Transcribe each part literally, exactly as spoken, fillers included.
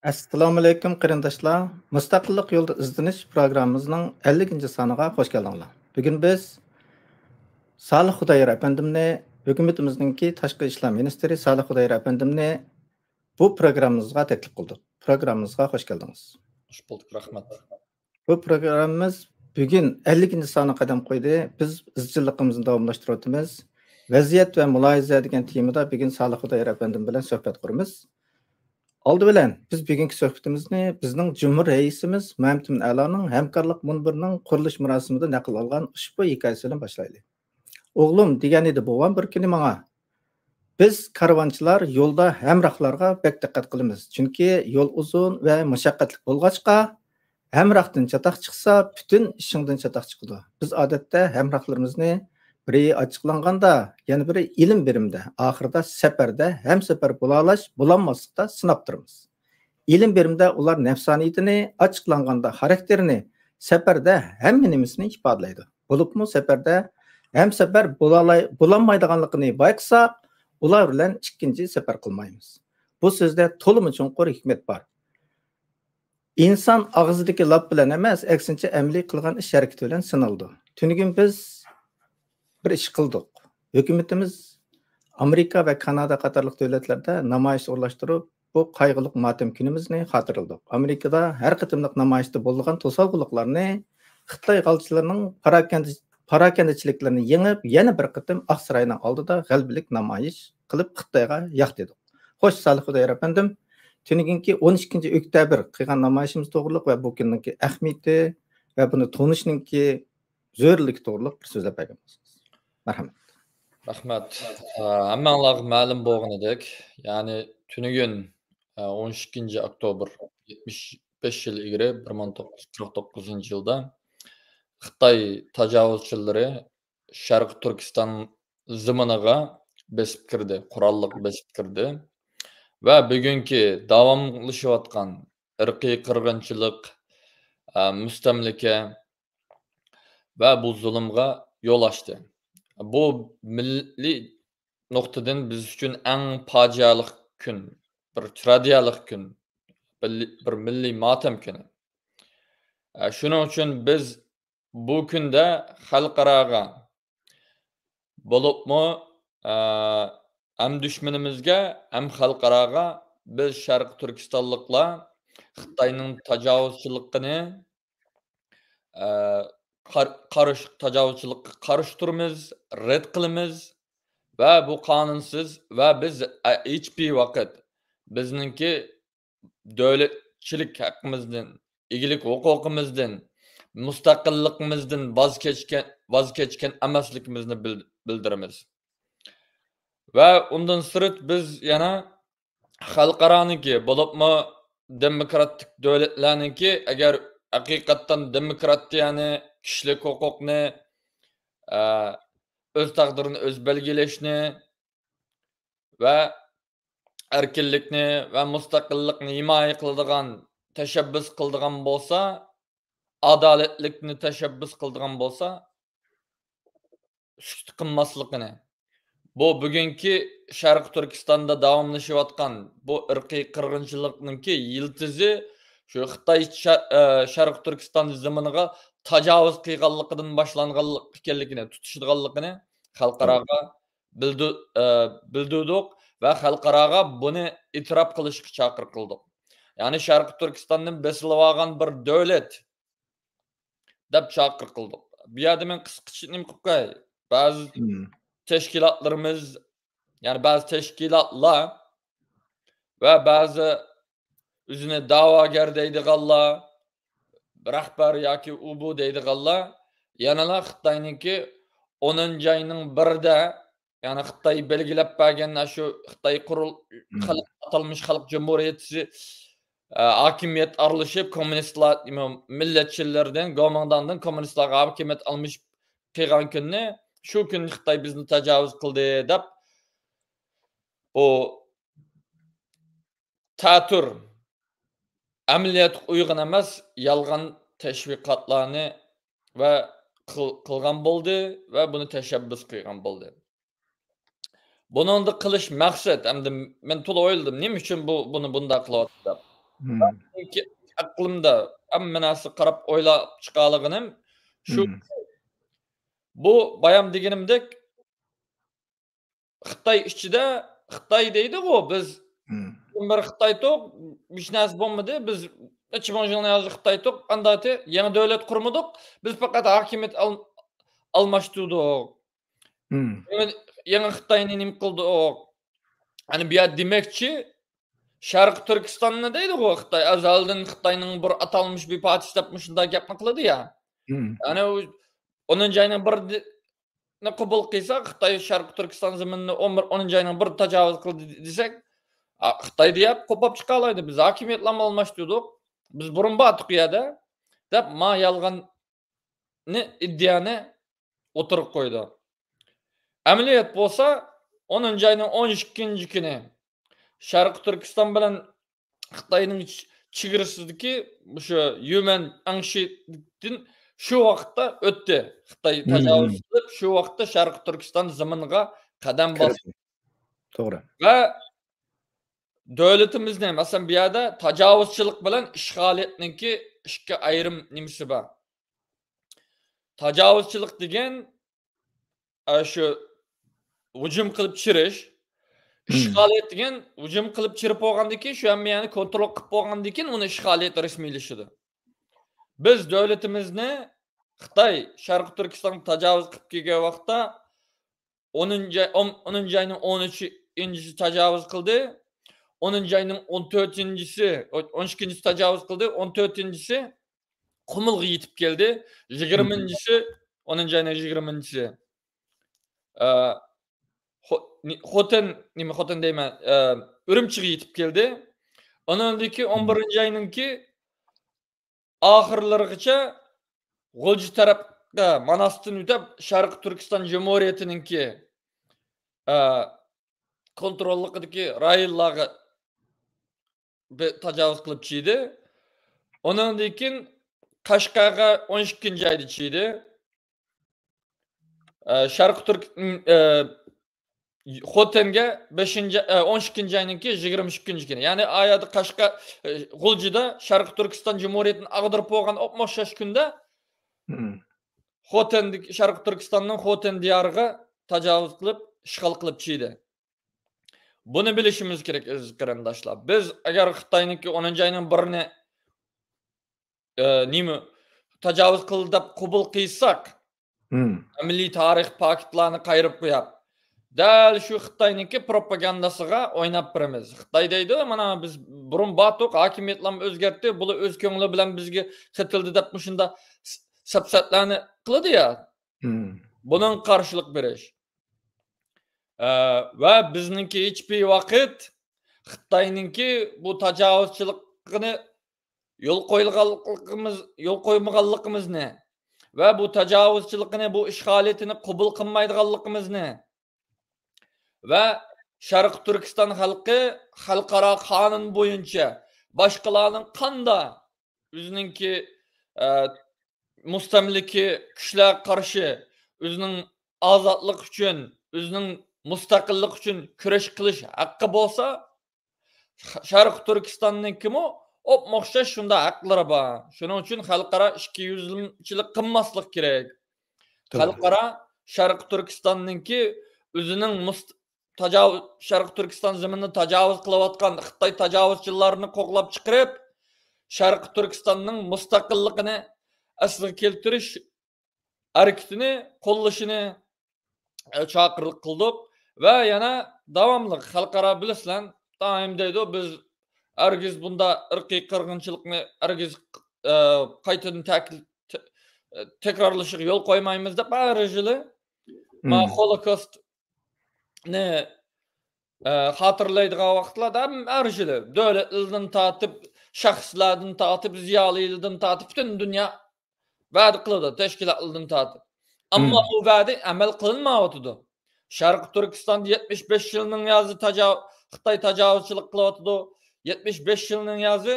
ئەسسالامۇئەلەيكۇم، قېرىنداشلار. مۇستەقىللىق يولىدا ئىزدىنىش پروگراممىمىزنىڭ ئەللىكىنچى سانىغا خوش كەلدىڭلار. بۈگۈن بىز سالىھ خۇدايار ئەپەندىمنى، ھۆكۈمىتىمىزنىڭكى تاشقى ئىشلار مىنىستىرى سالىھ خۇدايار ئەپەندىمنى بۇ پروگراممىمىزغا تەكلىپ قىلدۇق. پروگراممىمىزغا خوش كەلدىڭىز. خوش بولدۇق، رەھمەت. بۇ پروگراممىمىز بۈگۈن ئەللىكىنچى سانغا قەدەم قويدى. بىز ئىزچىللىقىمىزنى داۋاملاشتۇرۇۋاتىمىز. ۋەزىيەت ۋە مۇلاھىزە دېگەن تېمىدا بۈگۈن سالىھ خۇدايار ئەپەندىم بىلەن سۆھبەت قۇرىمىز. ئالدى بىلەن، بىز بۈگۈنكى سۆھبىتىمىزنى بىزنىڭ جۇمھۇر رەئىسىمىز مۇھەممەد ئىمىن ئەلانىڭ ھەمكارلىق مۇنبىرىنىڭ قۇرۇلۇش مۇراسىمىدا نەقىل ئالغان ئۇشبۇ ھېكايىسى بىلەن باشلايلى. ئوغلۇم، دېگەنىدى بوۋام بىر كۈنى ماڭا، بىز كارۋانچىلار يولدا ھەمراھلارغا بەك دىققەت قىلىمىز، چۈنكى يول ئۇزۇن ۋە مۇشەققەتلىك بولغاچقا، ھەمراھتىن چاتاق چىقسا، پۈتۈن ئىشىڭدىن چاتاق چىقىدۇ. بىز ئادەتتە ھەمراھلىرىمىزنى بىرى ئاچچىقلانغاندا، يەنە بىرى ئىلىم بېرىمدە، ئاخىرىدا سەپەردە ھەمسەپەر بولالاش، بولالماسلىقتا سىناپ تۇرىمىز. ئىلىم بېرىمدە ئۇلار نەپسانىيىتىنى، ئاچچىقلانغاندا خاراكتېرىنى، سەپەردە ھەممە نېمىسىنى ئىپادىلەيدۇ. بولۇپمۇ سەپەردە ھەمسەپەر بولالاي-، بولالمايدىغانلىقىنى بايقىساق، ئۇلار بىلەن ئىككىنچى سەپەر قىلمايمىز. بۇ سۆزدە تولىمۇ چوڭقۇر ھېكمەت بار. ئىنسان ئاغزىدىكى لاپ بىلەن ئەمەس، ئەكسىنچە ئەمەلىي قىلغان ئىش ھەرىكىتى بىلەن سىنىلىدۇ. تۈنۈگۈن بىز بىر ئىش قىلدۇق. ھۆكۈمىتىمىز ئامېرىكا ۋە كانادا قاتارلىق دۆلەتلەردە نامايىش ئورۇنلاشتۇرۇپ، بۇ قايغۇلۇق ماتەم كۈنىمىزنى خاتىرىلىدۇق. ئامېرىكىدا ھەر قېتىملىق نامايىشتا بولىدىغان توسالغۇلۇقلارنى خىتاي غالچىلىرىنىڭ پاراكەندە-، پاراكەندىچىلىكلىرىنى يېڭىپ، يەنە بىر قېتىم ئاق ساراينىڭ ئالدىدا غەلىبىلىك نامايىش قىلىپ، خىتايغا ياق دېدۇق. خوش، سالىھ خۇدايار ئەپەندىم، تۈنۈگۈنكى ئون ئىككىنچى ئۆكتەبىر قىلغان نامايىشىمىز توغرۇلۇق ۋە بۇ كۈننىڭكى ئەھمىيىتى ۋە بۇنى تونۇشنىڭكى زۆرۈرلۈكى توغرۇلۇق بىر سۆزلەپ بەرگەن بولسىڭىز. مەرھەمەت. رەھمەت. ئە، ھەممەڭلارغا مەلۇم بولغىنىدەك، يەنى تۈنۈگۈن، ئە، ئون ئىككىنچى ئاكتوبر، يەتمىش بەش يىل ئىلگىرى، بىر مىڭ توققۇز يۈز قىرىق توققۇزىنچى يىلدا خىتاي تاجاۋۇزچىلىرى شەرقىي تۈركىستان زېمىنىغا بېسىپ كىردى، قوراللىق بېسىپ كىردى ۋە بۈگۈنكى داۋاملىشىۋاتقان ئىرقىي قىرغىنچىلىق، ئە، مۇستەملىكە ۋە بۇ زۇلۇمغا يول ئاچتى. بۇ مىللىي نۇقتىدىن بىز ئۈچۈن ئەڭ پاجىئەلىك كۈن، بىر تراگېدىيەلىك كۈن، بىر، بىر مىللىي ماتەم كۈنى. ئە، شۇنىڭ ئۈچۈن بىز بۇ كۈندە خەلقئاراغا، بولۇپمۇ، ئە، ھەم دۈشمىنىمىزگە، ھەم خەلقئاراغا بىز شەرقىي تۈركىستانلىقلار خىتاينىڭ تاجاۋۇزچىلىقىنى، ئە، قار-، قارشى، تاجاۋۇزچىلىققا قارشى تۇرىمىز، رەت قىلىمىز ۋە بۇ قانۇنسىز ۋە بىز، ئە، ھېچبىر ۋاقىت بىزنىڭكى دۆلەتچىلىك ھەققىمىزدىن، ئىگىلىك ھوقۇقىمىزدىن، مۇستەقىللىقىمىزدىن ۋاز كەچكەن، ۋاز كەچكەن ئەمەسلىكىمىزنى بىل-، بىلدۈرىمىز. ۋە ئۇندىن سىرت بىز يەنە خەلقئارانىڭكى، بولۇپمۇ دېموكراتىك دۆلەتلەرنىڭكى، ئەگەر ھەقىقەتەن دېموكراتىيەنى، كىشىلىك ھوقۇقنى، ئە، ئۆز تەقدىرىنى ئۆزى بەلگىلەشنى ۋە ئەركىنلىكنى ۋە مۇستەقىللىقنى ھىمايە قىلىدىغان، تەشەببۇس قىلىدىغان بولسا، ئادالەتلىكنى تەشەببۇس قىلىدىغان بولسا، سۈكۈت قىلماسلىقىنى، بۇ بۈگۈنكى شەرقىي تۈركىستاندا داۋاملىشىۋاتقان بۇ ئىرقىي قىرغىنچىلىقنىڭكى يىلتىزى شۇ خىتاي شە-، ئە، شەرقىي تۈركىستان زېمىنىغا تاجاۋۇز قىلغانلىقىدىن باشلانغانلىق ئىكەنلىكىنى، تۇتىشىدىغانلىقىنى خەلقئاراغا بىلدۈ-، ئە، بىلدۈردۇق ۋە خەلقئاراغا بۇنى ئېتىراپ قىلىشقا چاقىرىق قىلدۇق. يەنى شەرقىي تۈركىستاننى بېسىلىۋالغان بىر دۆلەت دەپ چاقىرىق قىلدۇق. بۇ يەردە مەن قىسقىچە نېمە قىلىپ قوياي؟ بەزى مم. تەشكىلاتلىرىمىز، يەنى بەزى تەشكىلاتلار ۋە بەزى ئۆزىنى دەۋاگەر دەيدىغانلار، رەھبەر ياكى ئۇ بۇ دەيدىغانلار يەنىلا خىتاينىڭكى ئونىنچى ئاينىڭ بىرىدە، يەنى خىتاي بەلگىلەپ بەرگەن شۇ خىتاي قۇرۇل-، مم. خەلق، ئاتالمىش خەلق جۇمھۇرىيىتى، ئە، ھاكىمىيەت ئارىلىشىپ، كوممۇنىستلار، مىللەتچىلەردىن، گومىنداڭدىن كوممۇنىستلارغا ھاكىمىيەت ئالمىشىپ قىلغان كۈننى، شۇ كۈنى خىتاي بىزنى تاجاۋۇز قىلدى دەپ، بۇ تەتۈر، ئەمەلىيەتكە ئۇيغۇن ئەمەس، يالغان تەشۋىقاتلارنى ۋە قىل-، قىلغان بولدى ۋە بۇنى تەشەببۇس قىلغان بولدى. بۇنىڭدا قىلىش مەقسەت، ئەمدى مەن تولا ئويلىدىم، نېمە ئۈچۈن بۇ، بۇنى بۇنداق قىلىۋاتىدۇ دەپ. مم. ئەقلىمدە ھەممە نەرسە قاراپ ئويلاپ چىقالىغىنىم شۇ. مم. بۇ بايام دېگىنىمدەك، خىتاي ئىچىدە، خىتاي دەيدىغۇ، بىز مم. بىر خىتايتۇق، ھېچ نەرسە بولمىدى، بىز نەچچە مىڭ يىلنى ھازىر خىتايتۇق، ئانداقتى يېڭى دۆلەت قۇرمىدۇق، بىز پەقەت ھاكىمىيەت ئال-، ئالماشتۇردۇق. مم. يېڭى، يېڭى خىتاينى نېمە قىلدۇق؟ يەنى بۇ يەردە دېمەكچى، شەرقىي تۈركىستاننى دەيدىغۇ خىتاي، ئەزەلدىن خىتاينىڭ بىر ئاتالمىش بىر پارچىسى دەپ مۇشۇنداق گەپنى قىلىدۇ يا. مم. يەنى ئۇ ئونىنچى ئاينىڭ بىرىنى قوبۇل قىلسا، خىتاي شەرقىي تۈركىستان زېمىنىنى ئون بىر، ئونىنچى ئاينىڭ بىرىدە تاجاۋۇز قىلدى دېسەك، ئا، خىتاي دەپ قوپاپ چىقالايدۇ. بىز ھاكىمىيەتلەرنى ئالماشتۇردۇق. بىز بۇرۇن بارتۇق ئۇ يەردە، دەپ ما يالغان نى، ئىدىيەنى ئوتتۇرىغا قويىدۇ. ئەمەلىيەت بولسا، ئونىنچى ئاينىڭ ئون ئىككىنچى كۈنى شەرقىي تۈركىستان بىلەن خىتاينىڭ چ-، چېگرىسىدىكى مۇشۇ يۈمەن ئەڭشىدىن شۇ ۋاقىتتا ئۆتتى. خىتاي مم. تاجاۋۇز قىلىپ، شۇ ۋاقىتتا شەرقىي تۈركىستان زېمىنىغا قەدەم باستى. كىردى. توغرا. ۋە دۆلىتىمىزنى، مەسىلەن، بۇ يەردە تاجاۋۇزچىلىق بىلەن ئىشغالىيەتنىڭكى ئىككى ئايرىم نېمىسى بار. تاجاۋۇزچىلىق دېگەن، ئە، شۇ ھۇجۇم قىلىپ چىرىش. مم. ئىشغالىيەت دېگەن ھۇجۇم قىلىپ چىرىپ بولغاندىن كېيىن، شۇ ھەممە يەرنى كونترول قىلىپ بولغاندىن كېيىن، ئۇنى ئىشغالىيەت رەسمىيلىشىدۇ. بىز دۆلىتىمىزنى خىتاي شەرقىي تۈركىستانغا تاجاۋۇز قىلىپ كەلگەن ۋاقىتتا، ئونىنچى، ئون، ئونىنچى ئاينىڭ ئون ئۈچىنچىسى تاجاۋۇز قىلدى. ئونىنچى ئاينىڭ ئون تۆتىنچىسى، ئون ئىككىنچىسى تاجاۋۇز قىلدى. ئون تۆتىنچىسى قۇمۇلغا يېتىپ كەلدى. يىگىرمىنچىسى، ئونىنچى ئاينىڭ يىگىرمىنچىسى، ئە، خو-، نى-، خوتەن، نېمە، خوتەن دەيمەن، ئە، ئۈرۈمچىگە يېتىپ كەلدى. ئۇنىڭدىن كېيىن ئون بىرىنچى ئاينىڭكى ئاخىرلىرىغىچە غۇلجا تەرەپكە، ماناستىن ئۆتۈپ، شەرقىي تۈركىستان جۇمھۇرىيىتىنىڭكى، ئە، كونتروللۇقىدىكى رايونلارغا بى-، تاجاۋۇز قىلىپ چىدى. ئۇنىڭدىن كېيىن قەشقەرگە ئون ئىككىنچى ئايدا چىدى. ئە، شەرقىي تۈرك-، ئە، خوتەنگە بەشىنچى، ئە، ئون ئىككىنچى ئاينىڭكى يىگىرمە ئىككىنچى كۈنى. يەنى ئايادا قەشقەر، ئە، غۇلجىدا شەرقىي تۈركىستان جۇمھۇرىيىتىنى ئاغدۇرۇپ بولغان ئوپمۇ ئوخشاش كۈندە مم. خوتەندىكى، شەرقىي تۈركىستاننىڭ خوتەن دىيارىغا تاجاۋۇز قىلىپ، ئىشغال قىلىپ چىدى. بۇنى بىلىشىمىز كېرەك، ئەزىز قېرىنداشلار. بىز ئەگەر خىتاينىڭكى ئونىنچى ئاينىڭ بىرىنى، ئە، نېمە، تاجاۋۇز قىلدى دەپ قوبۇل قىلساق، مم. ئەمەلىي تارىخ پاكىتلارنى قايرىپ قويۇپ، دەل شۇ خىتاينىڭكى پروپاگاندىسىغا ئويناپ بېرىمىز. خىتاي دەيدۇ، مانا بىز بۇرۇن بارتۇق، ھاكىمىيەتلەرمۇ ئۆزگەرتتى، بۇلار ئۆز كۆڭلى بىلەن بىزگە قېتىلدى دەپ مۇشۇنداق س-، سەپسەتىلەرنى قىلىدۇ يا. مم. بۇنىڭغا قارشىلىق بېرىش. ئە، ۋە بىزنىڭكى ھېچبىر ۋاقىت خىتاينىڭكى بۇ تاجاۋۇزچىلىقىنى يول قويغانلىقىمىز، يول قويمىغانلىقىمىزنى ۋە بۇ تاجاۋۇزچىلىقىنى، بۇ ئىشغالىيىتىنى قوبۇل قىلمايدىغانلىقىمىزنى ۋە شەرقىي تۈركىستان خەلقى خەلقئارا قانۇن بويىچە باشقىلارنىڭ قانداق ئۆزىنىڭكى، ئە، مۇستەملىكە كۈچلەرگە قارشى ئۆزىنىڭ ئازادلىقى ئۈچۈن، ئۆزىنىڭ مۇستەقىللىقى ئۈچۈن كۈرەش قىلىش ھەققى بولسا، شەرقىي تۈركىستاننىڭكىمۇ ئوپمۇ ئوخشاش شۇنداق ھەقلىرى بار. شۇنىڭ ئۈچۈن خەلقئارا ئىككى يۈزلىمچىلىك قىلماسلىق كېرەك. توغرا. خەلقئارا شەرقىي تۈركىستاننىڭكى ئۆزىنىڭ مۇست-، تاجاۋۇز، شەرقىي تۈركىستان زېمىنىنى تاجاۋۇز قىلىۋاتقان خىتاي تاجاۋۇزچىلارنى قوغلاپ چىقىرىپ، شەرقىي تۈركىستاننىڭ مۇستەقىللىقىنى ئەسلىگە كەلتۈرۈش ھەرىكىتىنى قوللىشىنى، ئە، چاقىرىق قىلدۇق. ۋە يەنە داۋاملىق خەلقئارا بىلىسىلەر، دائىم دەيدۇ، بىز ھەرگىز بۇنداق ئىرقىي قىرغىنچىلىقنى ھەرگىز، ئە، قايتىدىن تەكىل-، تە-، ئە، تەكرارلىشىغا يول قويمايمىز دەپ ھەر يىلى ما مم. خولوكوستنى، ئە، خاتىرىلەيدىغان ۋاقىتلاردا ھەم ھەر يىلى دۆلەتلەردىن تارتىپ، شەخسلەردىن تارتىپ، زىيالىيلاردىن تارتىپ پۈتۈن دۇنيا ۋەدە قىلىدۇ، تەشكىلاتلاردىن تارتىپ. ئەمما مم. بۇ ۋەدە ئەمەل قىلىنمايۋاتىدۇ. شەرقىي تۈركىستاندا يەتمىش بەش يىلنىڭ يازى تاجاۋ-، خىتاي تاجاۋۇزچىلىق قىلىۋاتىدۇ. يەتمىش بەش يىلنىڭ يازى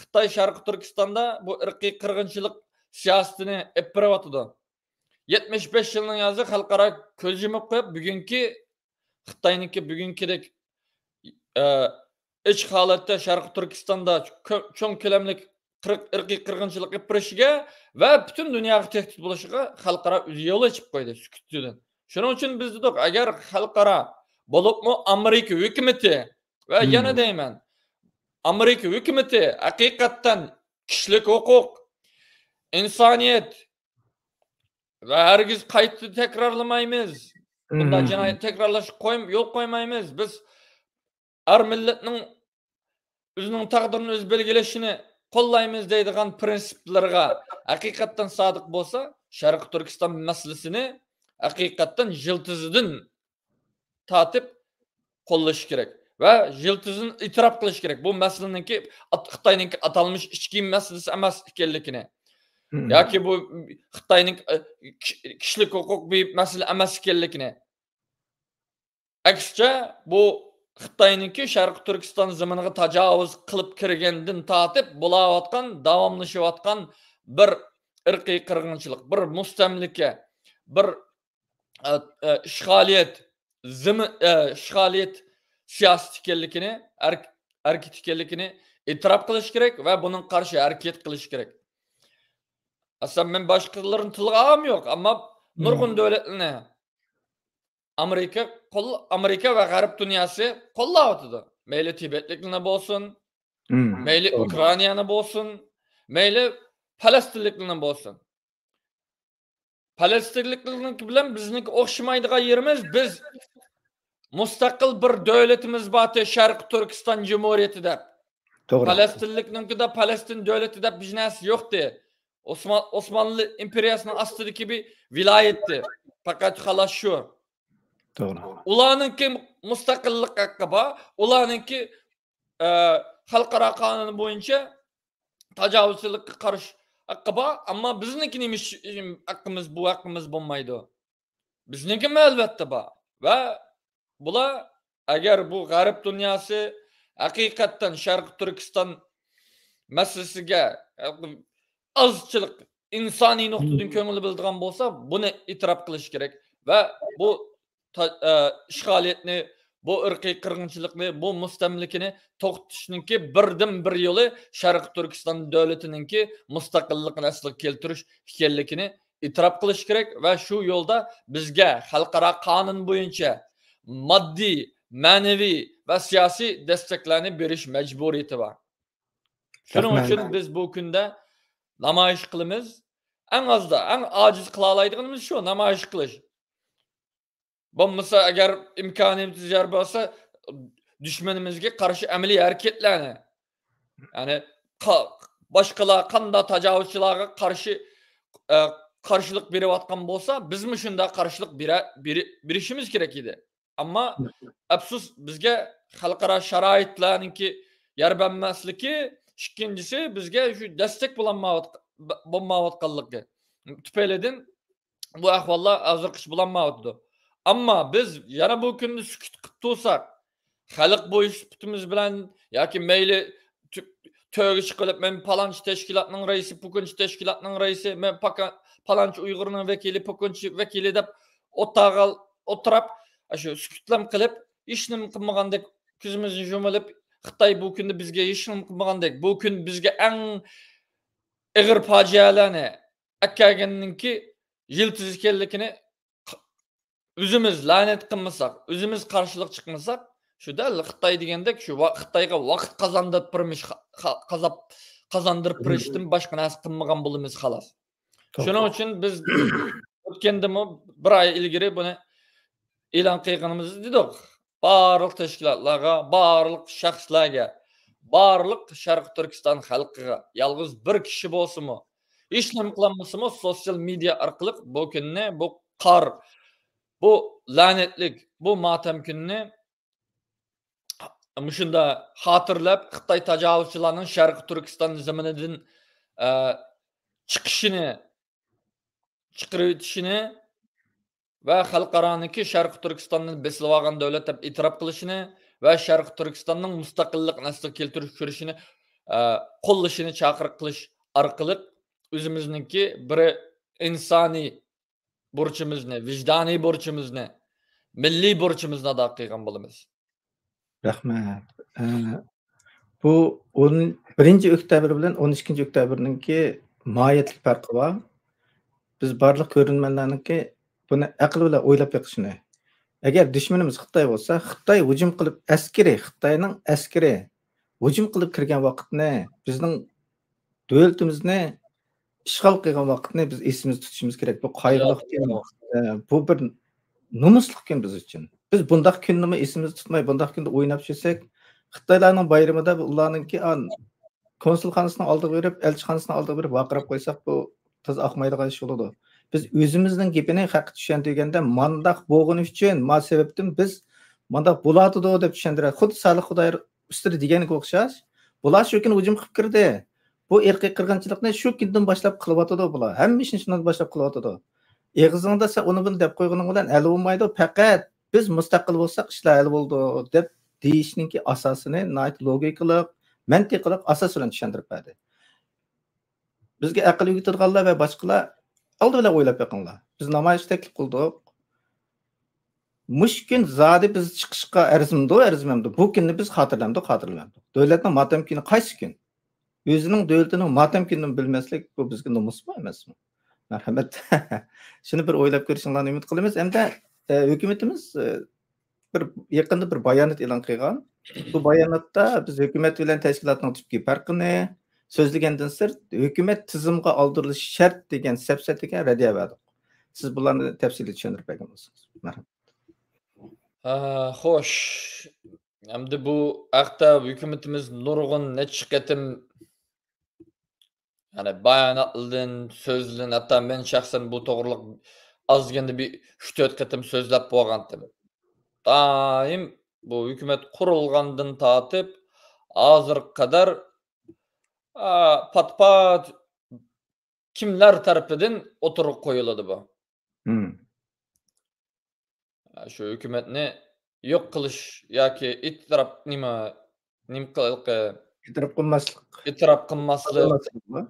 خىتاي شەرقىي تۈركىستاندا بۇ ئىرقىي قىرغىنچىلىق سىياسىتىنى ئېلىپ بېرىۋاتىدۇ. يەتمىش بەش يىلنىڭ يازى خەلقئارا كۆز يۇمۇپ قويۇپ، بۈگۈنكى خىتاينىڭكى بۈگۈنكىدەك، ئە، ئېچىق ھالەتتە شەرقىي تۈركىستاندا كۆ-، چوڭ كۆلەملىك قىرىق-، ئىرقىي قىرغىنچىلىق ئېلىپ بېرىشىگە ۋە پۈتۈن دۇنياغا تەھدىت بولۇشىغا خەلقئارا يول ئېچىپ قويدى سۈكۈتىدىن. شۇنىڭ ئۈچۈن بىز دېدۇق، ئەگەر خەلقئارا، بولۇپمۇ ئامېرىكا ھۆكۈمىتى ۋە يەنە دەيمەن، ئامېرىكا ھۆكۈمىتى ھەقىقەتەن كىشىلىك ھوقۇق، ئىنسانىيەت ۋە ھەرگىز قايتا تەكرارلىمايمىز. بۇنداق جىنايەت تەكرارلاشقا قوي-، يول قويمايمىز. بىز ھەر مىللەتنىڭ ئۆزىنىڭ تەقدىرىنى ئۆزى بەلگىلەشنى قوللايمىز دەيدىغان پىرىنسىپلىرىغا ھەقىقەتەن سادىق بولسا، شەرقىي تۈركىستان مەسىلىسىنى ھەقىقەتەن يىلتىزىدىن تارتىپ قوللىشى كېرەك ۋە يىلتىزىدىن ئېتىراپ قىلىشى كېرەك. بۇ مەسىلىنىڭكى ئات-، خىتاينىڭكى ئاتالمىش ئىچ كىيىم مەسىلىسى ئەمەس ئىكەنلىكىنى، ياكى بۇ خىتاينىڭ، ئە، كىش-، كىشىلىك ھوقۇق بىر مەسىلە ئەمەس ئىكەنلىكىنى، ئەكسىچە، بۇ خىتاينىڭكى شەرقىي تۈركىستان زېمىنىغا تاجاۋۇز قىلىپ كىرگەندىن تارتىپ بولاۋاتقان، داۋاملىشىۋاتقان بىر ئىرقىي قىرغىنچىلىق، بىر مۇستەملىكە، بىر، ئە، ئە، ئىشغالىيەت، زېمىن، ئە، ئىشغالىيەت سىياسىتى ئىكەنلىكىنى، ھەرىك-، ھەرىكىتى ئىكەنلىكىنى ئېتىراپ قىلىش كېرەك ۋە بۇنىڭغا قارشى ھەرىكەت قىلىش كېرەك. ئەسلى مەن باشقىلىرىنى تىلغا ئالغۇم يوق، ئەمما نۇرغۇن دۆلەتلەرنى ئامېرىكا قول-، ئامېرىكا ۋە غەرب دۇنياسى قوللاۋاتىدۇ. مەيلى تىبەتلىكلەرنى بولسۇن، مەيلى ئۇكرائىنانى بولسۇن، مەيلى پەلەستىنلىكلەرنى بولسۇن. پەلەستىنلىكلەرنىڭكى بىلەن بىزنىڭكى ئوخشىمايدىغان يېرىمىز، بىز مۇستەقىل بىر دۆلىتىمىز بارتى، شەرقىي تۈركىستان جۇمھۇرىيىتى دەپ. توغرا. پەلەستىنلىكنىڭكىدە پەلەستىن دۆلىتى دەپ بىر نەرسە يوقتى. ئوسمان-، ئوسمانلى ئىمپېرىيەسىنىڭ ئاستىدىكى بىر ۋىلايەتتى. پەقەت خالاس شۇ. توغرا. ئۇلارنىڭكى مۇستەقىللىق ھەققى بار، ئۇلارنىڭكى، ئە، خەلقئارا قانۇنى بويىچە تاجاۋۇزچىلىققا قارشى ھەققى بار، ئەمما بىزنىڭكى نېمە ئۈچۈن ھەققىمىز، بۇ ھەققىمىز بولمايدۇ؟ بىزنىڭكىمۇ ئەلۋەتتە بار. ۋە بۇلار، ئەگەر بۇ غەرب دۇنياسى ھەقىقەتەن شەرقىي تۈركىستان مەسىلىسىگە ئازچىلىق ئىنسانىي نۇقتىدىن كۆڭۈل بۆلىدىغان بولسا، بۇنى ئېتىراپ قىلىش كېرەك. ۋە بۇ تا-، ئە، ئىشغالىيەتنى، بۇ ئىرقىي قىرغىنچىلىقنى، بۇ مۇستەملىكىنى توختىتىشنىڭكى بىردىنبىر يولى شەرقىي تۈركىستان دۆلىتىنىڭكى مۇستەقىللىقىنى ئەسلىگە كەلتۈرۈش ئىكەنلىكىنى ئېتىراپ قىلىش كېرەك ۋە شۇ يولدا بىزگە خەلقئارا قانۇن بويىچە ماددىي، مەنىۋى ۋە سىياسىي دەستەكلەرنى بېرىش مەجبۇرىيىتى بار. شۇنىڭ ئۈچۈن بىز بۇ كۈندە نامايىش قىلىمىز. ئەڭ ئازدا، ئەڭ ئاجىز قىلالايدىغىنىمىز شۇ، نامايىش قىلىش. بولمىسا، ئەگەر ئىمكانىيىتى زور بولسا، دۈشمىنىمىزگە قارشى ئەمەلىي ھەرىكەتلەرنى، يەنى قا-، باشقىلار قانداق تاجاۋۇزچىلارغا قارشى، ئە، قارشىلىق بېرىۋاتقان بولسا، بىزمۇ شۇنداق قارشىلىق بېرە-، بېرە-، بېرىشىمىز كېرەك ئىدى. ئەمما ئەپسۇس، بىزگە خەلقئارا شارائىتلارنىڭكى يار بەرمەسلىكى، ئىككىنچىسى، بىزگە شۇ دەستەك بولالمايۋاتق-، بولمايۋاتقانلىقى تۈپەيلىدىن بۇ ئەھۋاللار ھازىرغىچە بولالمايۋاتىدۇ. ئەمما بىز يەنە بۇ كۈندە سۈكۈت قىلىپ تۇرساق، خەلق بويى سۈپىتىمىز بىلەن ياكى مەيلى تۆ-، تۆرگە چىقىۋېلىپ، مەن پالانچى تەشكىلاتنىڭ رەئىسى، پۇكۇنچى تەشكىلاتنىڭ رەئىسى، مەن پاكا-، پالانچى ئۇيغۇرنىڭ ۋەكىلى، پۇكۇنچى ۋەكىلى دەپ ئوتتۇرىغا ئولتۇرۇپ، ئاشۇ سۈكۈتلەم قىلىپ، ھېچنېمە قىلمىغاندەك كۆزىمىزنى يۇمۇۋېلىپ، خىتاي بۇ كۈندە بىزگە ھېچنېمە قىلمىغاندەك، بۇ كۈن بىزگە ئەڭ ئېغىر پاجىئەلەرنى ئەكەلگەننىڭكى يىلتىزى ئىكەنلىكىنى ئۆزىمىز لەنەت قىلمىساق، ئۆزىمىز قارشىلىق چىقمىساق، شۇ دەل خىتاي دېگەندەك، شۇ ۋا-، خىتايغا ۋاقىت قازاندۇرۇپ بېرىش، قا-، قازاپ-، قازاندۇرۇپ بېرىشتىن باشقا نەرسە قىلمىغان بولىمىز، خالاس. شۇنىڭ ئۈچۈن بىز ئۆتكەندىمۇ بىر ئاي ئىلگىرى بۇنى ئېلان قىلغىنىمىزدا دېدۇق. بارلىق تەشكىلاتلارغا، بارلىق شەخسلەرگە، بارلىق شەرقىي تۈركىستان خەلقىگە، يالغۇز بىر كىشى بولسىمۇ، ھېچنېمە قىلالمىسىمۇ، سوتسىيال مېدىيا ئارقىلىق بۇ كۈننى، بۇ قار، بۇ لەنەتلىك، بۇ ماتەم كۈنىنى مۇشۇنداق خاتىرىلەپ، خىتاي تاجاۋۇزچىلارنىڭ شەرقىي تۈركىستان زېمىنىدىن، ئە، چىقىشىنى، چىقىرىۋېتىشىنى ۋە خەلقئارانىڭكى شەرقىي تۈركىستاننى بېسىۋالغان دۆلەت دەپ ئېتىراپ قىلىشىنى ۋە شەرقىي تۈركىستاننىڭ مۇستەقىللىقىنى ئەسلىگە كەلتۈرۈش كۈرىشىنى، ئە، قوللىشىنى چاقىرىق قىلىش ئارقىلىق ئۆزىمىزنىڭكى بىر ئىنسانىي بۇرچىمىزنى، ۋىجدانىي بۇرچىمىزنى، مىللىي بۇرچىمىزنى ئادا قىلغان بولىمىز. رەھمەت. ئە، بۇ ئون بىرىنچى ئۆكتەبىر بىلەن ئون ئىككىنچى ئۆكتەبىرنىڭكى ماھىيەتلىك پەرقى بار. بىز بارلىق كۆرۈرمەنلەرنىڭكى بۇنى ئەقىل بىلەن ئويلاپ بېقىشىنى. ئەگەر دۈشمىنىمىز خىتاي بولسا، خىتاي ھۇجۇم قىلىپ، ئەسكىرى، خىتاينىڭ ئەسكىرى ھۇجۇم قىلىپ كىرگەن ۋاقىتنى بىزنىڭ دۆلىتىمىزنى ئىشغال قىلغان ۋاقىتنى بىز ئېسىمىزدە تۇتۇشىمىز كېرەك. بۇ قايغۇلۇق كۈن، ئە، بۇ بىر نومۇسلۇق كۈن بىز ئۈچۈن. بىز بۇنداق كۈننىمۇ ئېسىمىزدە تۇتماي، بۇنداق كۈندە ئويناپ يۈرسەك، خىتايلارنىڭ بايرىمىدا ئۇلارنىڭكى، ئا، كونسۇلخانىسىنىڭ ئالدىغا بېرىپ، ئەلچىخانىسىنىڭ ئالدىغا بېرىپ ۋارقىراپ قويساق، بۇ تازا ئاقمايدىغان ئىش بولىدۇ. بىز ئۆزىمىزنىڭ گېپىنى خەققە چۈشەندۈرگەندە، مانداق بولغىنى ئۈچۈن، ما سەۋەبتىن بىز مانداق بولاتىدۇ دەپ چۈشەندۈرە. خۇددى سالىھ خۇدايار ئۈستىدە دېگەنگە ئوخشاش، بۇلار شۇ كۈنى ھۇجۇم قىلىپ كىردى. بۇ ئىرقىي قىرغىنچىلىقنى شۇ كۈندىن باشلاپ قىلىۋاتىدۇ بۇلار. ھەممە ئىشنى شۇنىڭدىن باشلاپ قىلىۋاتىدۇ. ئېغىزىڭدا سەن ئۇنى بۇنى دەپ قويغىنىڭ بىلەن ھەل بولمايدۇ. پەقەت بىز مۇستەقىل بولساق ئىشلار ھەل بولىدۇ دەپ دېيىشنىڭكى ئاساسىنى ناھايىتى لوگىكىلىق، مەنتىقلىق ئاساس بىلەن چۈشەندۈرۈپ بەردى. بىزگە ئەقىل ئۆگىتىدىغانلار ۋە باشقىلار ئالدى بىلەن ئويلاپ بېقىڭلار. بىز نامايىش تەكلىپ قىلدۇق. مۇشۇ كۈن زادى بىز چىقىشقا ئەرزىمدۇ، ئەرزىمەمدۇ؟ بۇ كۈننى بىز خاتىرىلەمدۇق، خاتىرىلىمەمدۇق؟ دۆلەتنىڭ ماتەم كۈنى قايسى كۈن؟ ئۆزىنىڭ دۆلىتىنىڭ ماتەم كۈنىنى بىلمەسلىك، بۇ بىزگە نومۇسمۇ ئەمەسمۇ؟ مەرھەمەت. شۇنى بىر ئويلاپ كۆرۈشۈڭلارنى ئۈمىد قىلىمىز. ھەمدە، ئە، ھۆكۈمىتىمىز، ئە، بىر يېقىندا بىر بايانات ئېلان قىلغان. بۇ باياناتتا بىز ھۆكۈمەت بىلەن تەشكىلاتنىڭ تۈپكى پەرقىنى سۆزلىگەندىن سىرت، ھۆكۈمەت تىزىمغا ئالدۇرۇلۇشى شەرت دېگەن سەپسەتىگە رەددىيە بەردۇق. سىز بۇلارنى تەپسىلىي چۈشەندۈرۈپ بەرگەن بولسىڭىز. مەرھەمەت. ئا، خوش. ئەمدى بۇ ھەقتە ھۆكۈمىتىمىز نۇرغۇن نەچچە قېتىم، يەنى باياناتلىدىن، سۆزلىدىن، ھەتتا مەن شەخسەن بۇ توغرىلىق ئاز دېگەندە بىر ئۈچ تۆت قېتىم سۆزلەپ بولغانتىم. دائىم بۇ ھۆكۈمەت قۇرۇلغاندىن تارتىپ ھازىرغا قەدەر، ئا، پات-پات كىملەر تەرىپىدىن ئوتتۇرىغا قويۇلىدۇ بۇ؟ مم. شۇ ھۆكۈمەتنى يوق قىلىش ياكى ئېتىراپ، نېمە، نېمە قىلقى ئېتىراپ قىلماسلىق. ئېتىراپ قىلماسلىق، قىلماسلىقمۇ؟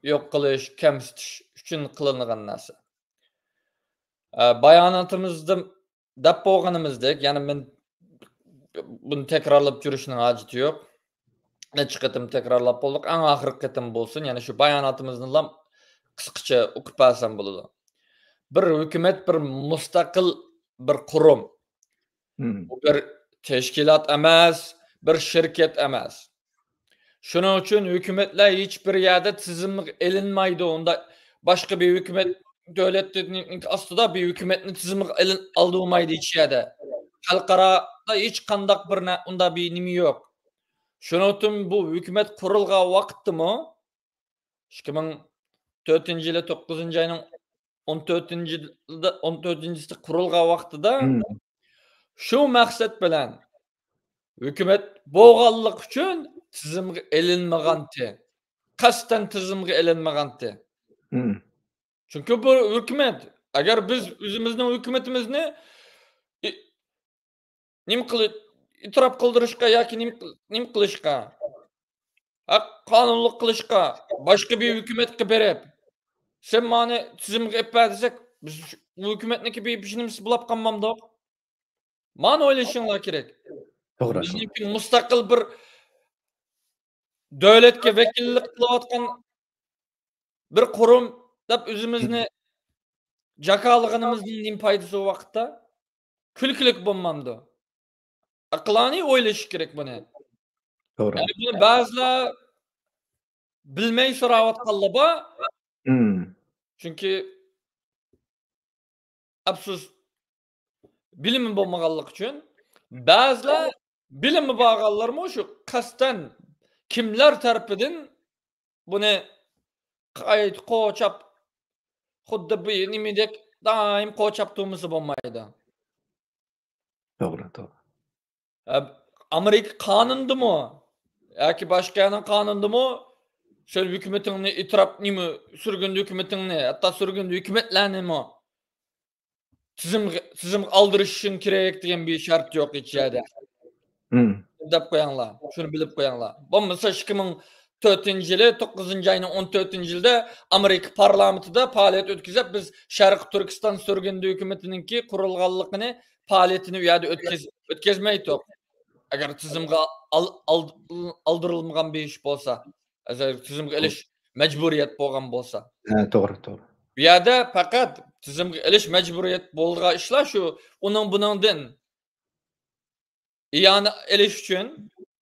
يوق قىلىش، كەمسىتىش ئۈچۈن قىلىنغان نەرسە. ئە، باياناتىمىزدا دەپ بولغىنىمىزدەك، يەنە مەن بۇنى تەكرارلاپ يۈرۈشنىڭ ھاجىتى يوق. نەچچە قېتىم تەكرارلاپ بولدۇق. ئەڭ ئاخىرقى قېتىم بولسۇن، يەنە شۇ باياناتىمىزنىلا قىسقىچە ئوقۇپ بەرسەم بولىدۇ. بىر ھۆكۈمەت بىر مۇستەقىل بىر قۇرۇم. مم. بۇ بىر تەشكىلات ئەمەس، بىر شىركەت ئەمەس. شۇنىڭ ئۈچۈن ھۆكۈمەتلەر ھېچ بىر يەردە تىزىمغا ئېلىنمايدۇ. ئۇنداق باشقا بىر ھۆكۈمەت، دۆلەتنىڭ ئاستىدا بىر ھۆكۈمەتنى تىزىمغا ئېلىن-، ئالدۇرمايدۇ ھېچ يەردە. خەلقئارادا ھېچ قانداق بىر نە-، ئۇنداق بىر نېمە يوق. شۇنىڭ ئۈچۈن بۇ ھۆكۈمەت قۇرۇلغان ۋاقىتتىمۇ، ئىككى مىڭ تۆتىنچى يىلى توققۇزىنچى ئاينىڭ ئون تۆتىنچى يىلدا، ئون تۆتىنچىسى قۇرۇلغان ۋاقتىدا، مم. شۇ مەقسەت بىلەن ھۆكۈمەت بولغانلىقى ئۈچۈن تىزىمغا ئېلىنمىغانتى. قەستەن تىزىمغا ئېلىنمىغانتى. مم. چۈنكى بۇ ھۆكۈمەت، ئەگەر بىز ئۆزىمىزنىڭ ھۆكۈمىتىمىزنى ئى-، نېمە قىلى-، ئېتىراپ قىلدۇرۇشقا ياكى نېمە قىل-، نېمە قىلىشقا، ھەق قانۇنلۇق قىلىشقا، باشقا بىر ھۆكۈمەتكە بېرىپ، سەن مانى تىزىمغا ئېلىپ بەر دېسەك، بىز بۇ ھۆكۈمەتنىڭكى بىر، بىر نېمىسى بولاپ قالمامدۇق؟ مانى ئويلىشىڭلار كېرەك. توغرا، توغرا. بىزنىڭكى مۇستەقىل بىر دۆلەتكە ۋەكىللىك قىلىۋاتقان بىر قۇرۇم دەپ ئۆزىمىزنى جاكارلىغىنىمىزنىڭ نېمە پايدىسى ئۇ ۋاقىتتا؟ كۈلكىلىك بولمامدۇ؟ ئەقلانىي ئويلىشىش كېرەك بۇنى. توغرا. يەنى بۇنى بەزىلەر بىلمەي سوراۋاتقانلار بار. مم. چۈنكى ئەپسۇس، بىلىمى بولمىغانلىقى ئۈچۈن. بەزىلەر بىلىمى بارغانلارمۇ شۇ قەستەن كىملەر تەرىپىدىن بۇنى قايتا قوچاپ، خۇددى بۇ نېمىدەك دائىم قوچاپ تۇرمىسا بولمايدۇ. توغرا، توغرا. ئە، ئامېرىكا قانۇنىدىمۇ ياكى باشقا يەرنىڭ قانۇنىدىمۇ سەن ھۆكۈمىتىڭنى ئېتىراپ، نېمە، سۈرگۈندە ھۆكۈمىتىڭنى، ھەتتا سۈرگۈندە ھۆكۈمەتلەرنىمۇ تىزىمغا، تىزىمغا ئالدۇرۇشۇشۇڭ كېرەك دېگەن بىر شەرت يوق ھېچ يەردە. مم. دەپ قويۇڭلار، شۇنى بىلىپ قويۇڭلار. بولمىسا ئىككى مىڭ تۆتىنچى يىلى توققۇزىنچى ئاينىڭ ئون تۆتىنچى يىلىدا ئامېرىكا پارلامېنتىدا پائالىيەت ئۆتكۈزۈپ، بىز شەرقىي تۈركىستان سۈرگۈندە ھۆكۈمىتىنىڭكى قۇرۇلغانلىقىنى، پائالىيىتىنى ئۇ يەردە ئۆتكۈز-، ئۆتكۈزمەيتتۇق. ئەگەر تىزىمغا ئال-، ئال-، ئالدۇرۇلمىغان بىر ئىش بولسا، ئەگەر تىزىمغا ئېلىش مەجبۇرىيەت بولغان بولسا. ھە، توغرا، توغرا. بۇ يەردە پەقەت تىزىمغا ئېلىش مەجبۇرىيەت بولغان ئىشلار شۇ، ئۇنىڭ بۇنىڭدىن ئىئانە ئېلىش ئۈچۈن،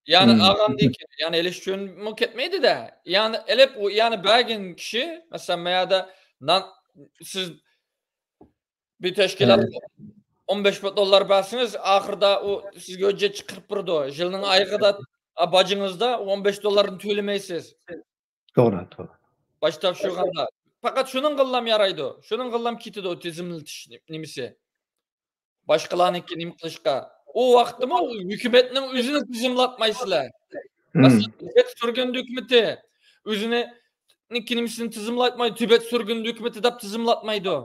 ئىئانە ئالغاندىن كېيىن ئىئانە ئېلىش ئۈچۈنمۇ كەتمەيدۇ-دە. ئىئانە ئېلىپ، ئۇ ئىئانە بەرگەن كىشى، مەسىلەن، ما يەردە نان، سىز بىر تەشكىلاتقا ئون بەش مىڭ دوللار بەرسىڭىز، ئاخىرىدا ئۇ سىزگە ھۆججەت چىقىرىپ بېرىدۇ. يىلنىڭ ئاخىرىدا، ئا، باجىڭىزدا ئون بەش دوللارنى تۆلىمەيسىز. توغرا، توغرا. باج تاپشۇرغاندا. پەقەت شۇنىڭغىللام يارايدۇ. شۇنىڭغىللام كېتىدۇ تىزىملىتىش نېمىسى. باشقىلارنىڭكى نېمە قىلىشقا. ئۇ ۋاقىتتىمۇ ھۆكۈمەتنىڭ ئۆزىنى تىزىملاتمايسىلەر. مەسىلەن، تىبەت سۈرگۈندە ھۆكۈمىتى ئۆزىنىڭكى نېمىسىنى تىزىملاتمايدۇ. تىبەت سۈرگۈندە ھۆكۈمىتى دەپ تىزىملاتمايدۇ.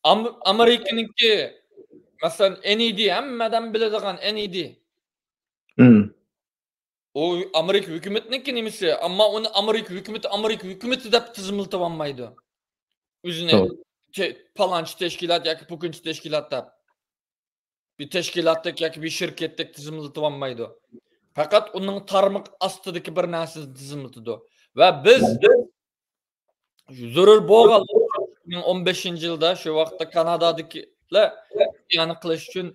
ئام-، ئامېرىكىنىڭكى، مەسىلەن، ئېن ئى دى، ھەممە ئادەم بىلىدىغان ئېن ئى دى. ئۇ ئامېرىكا ھۆكۈمىتىنىڭكى نېمىسى، ئەمما ئۇنى ئامېرىكا ھۆكۈمىتى، ئامېرىكا ھۆكۈمىتى دەپ تىزىملىتىۋالمايدۇ. ئۆزىنى توغرا. تە-، پالانچى تەشكىلات ياكى پۇكىنچى تەشكىلات دەپ. بىر تەشكىلاتتەك ياكى بىر شىركەتتەك تىزىملىتىۋالمايدۇ. پەقەت ئۇنىڭ تارمىقى ئاستىدىكى بىر نەرسىنى تىزىملىتىدۇ. ۋە بىز زۆرۈر بولغان ئىككى مىڭ ئون بەشىنچى يىلدا شۇ ۋاقىتتا كانادادىكىلەر ئىئانە قىلىش ئۈچۈن،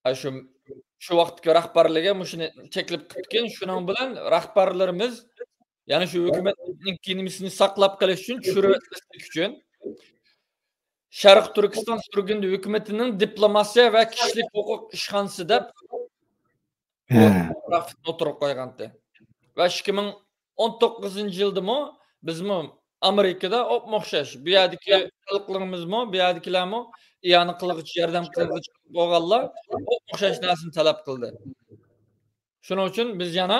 ئە، شۇ، شۇ ۋاقىتتىكى رەھبەرلىكى مۇشۇنى تەكلىپ قىپتىكەن. شۇنىڭ بىلەن رەھبەرلىرىمىز، يەنى شۇ ھۆكۈمەتنىڭكى نېمىسىنى ساقلاپ قېلىش ئۈچۈن، چۈشۈرۈۋەتمەسلىك ئۈچۈن، شەرقىي تۈركىستان سۈرگۈندە ھۆكۈمىتىنىڭ دىپلوماتىيە ۋە كىشىلىك ھوقۇق ئىشخانىسى دەپ ئوتتۇرىغا قويغانتى. ۋە ئىككى مىڭ ئون توققۇزىنچى يىلدىمۇ بىزمۇ ئامېرىكىدا ئوپمۇ ئوخشاش، بۇ يەردىكى خەلقلىرىمىزمۇ، بۇ يەردىكىلەرمۇ ئىئانە قىلغۇچى، ياردەم قىلغۇچى بولغانلار ئوپمۇ ئوخشاش نەرسىنى تەلەپ قىلدى. شۇنىڭ ئۈچۈن بىز يەنە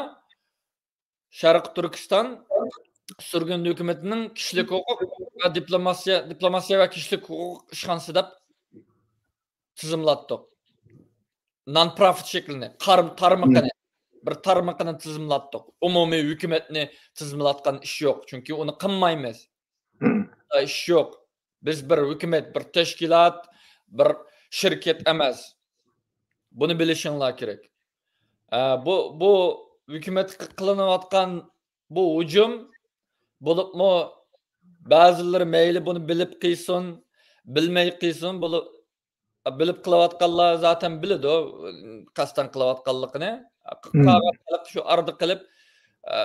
شەرقىي تۈركىستان سۈرگۈندە ھۆكۈمىتىنىڭ كىشىلىك ھوقۇق ۋە دىپلوماتىيە، دىپلوماتىيە ۋە كىشىلىك ھوقۇق ئىشخانىسى دەپ تىزىملاتتۇق. نان پروفىت شەكلىنى، قار-، تارمىقىنى، بىر تارمىقىنى تىزىملاتتۇق. ئومۇمىي ھۆكۈمەتنى تىزىملاتقان ئىش يوق، چۈنكى ئۇنى قىلمايمىز. ئىش يوق. بىز بىر ھۆكۈمەت، بىر تەشكىلات، بىر شىركەت ئەمەس. بۇنى بىلىشىڭلار كېرەك. ئە، بۇ، بۇ ھۆكۈمەتكە قىلىنىۋاتقان بۇ ھۇجۇم، بولۇپمۇ بەزىلىرى مەيلى بۇنى بىلىپ قىلسۇن، بىلمەي قىلسۇن، بولۇپ، بىلىپ قىلىۋاتقانلار زاتەن بىلىدۇ، قەستەن قىلىۋاتقانلىقىنى. قالغان خەلق شۇ ئارىدا قېلىپ، ئە،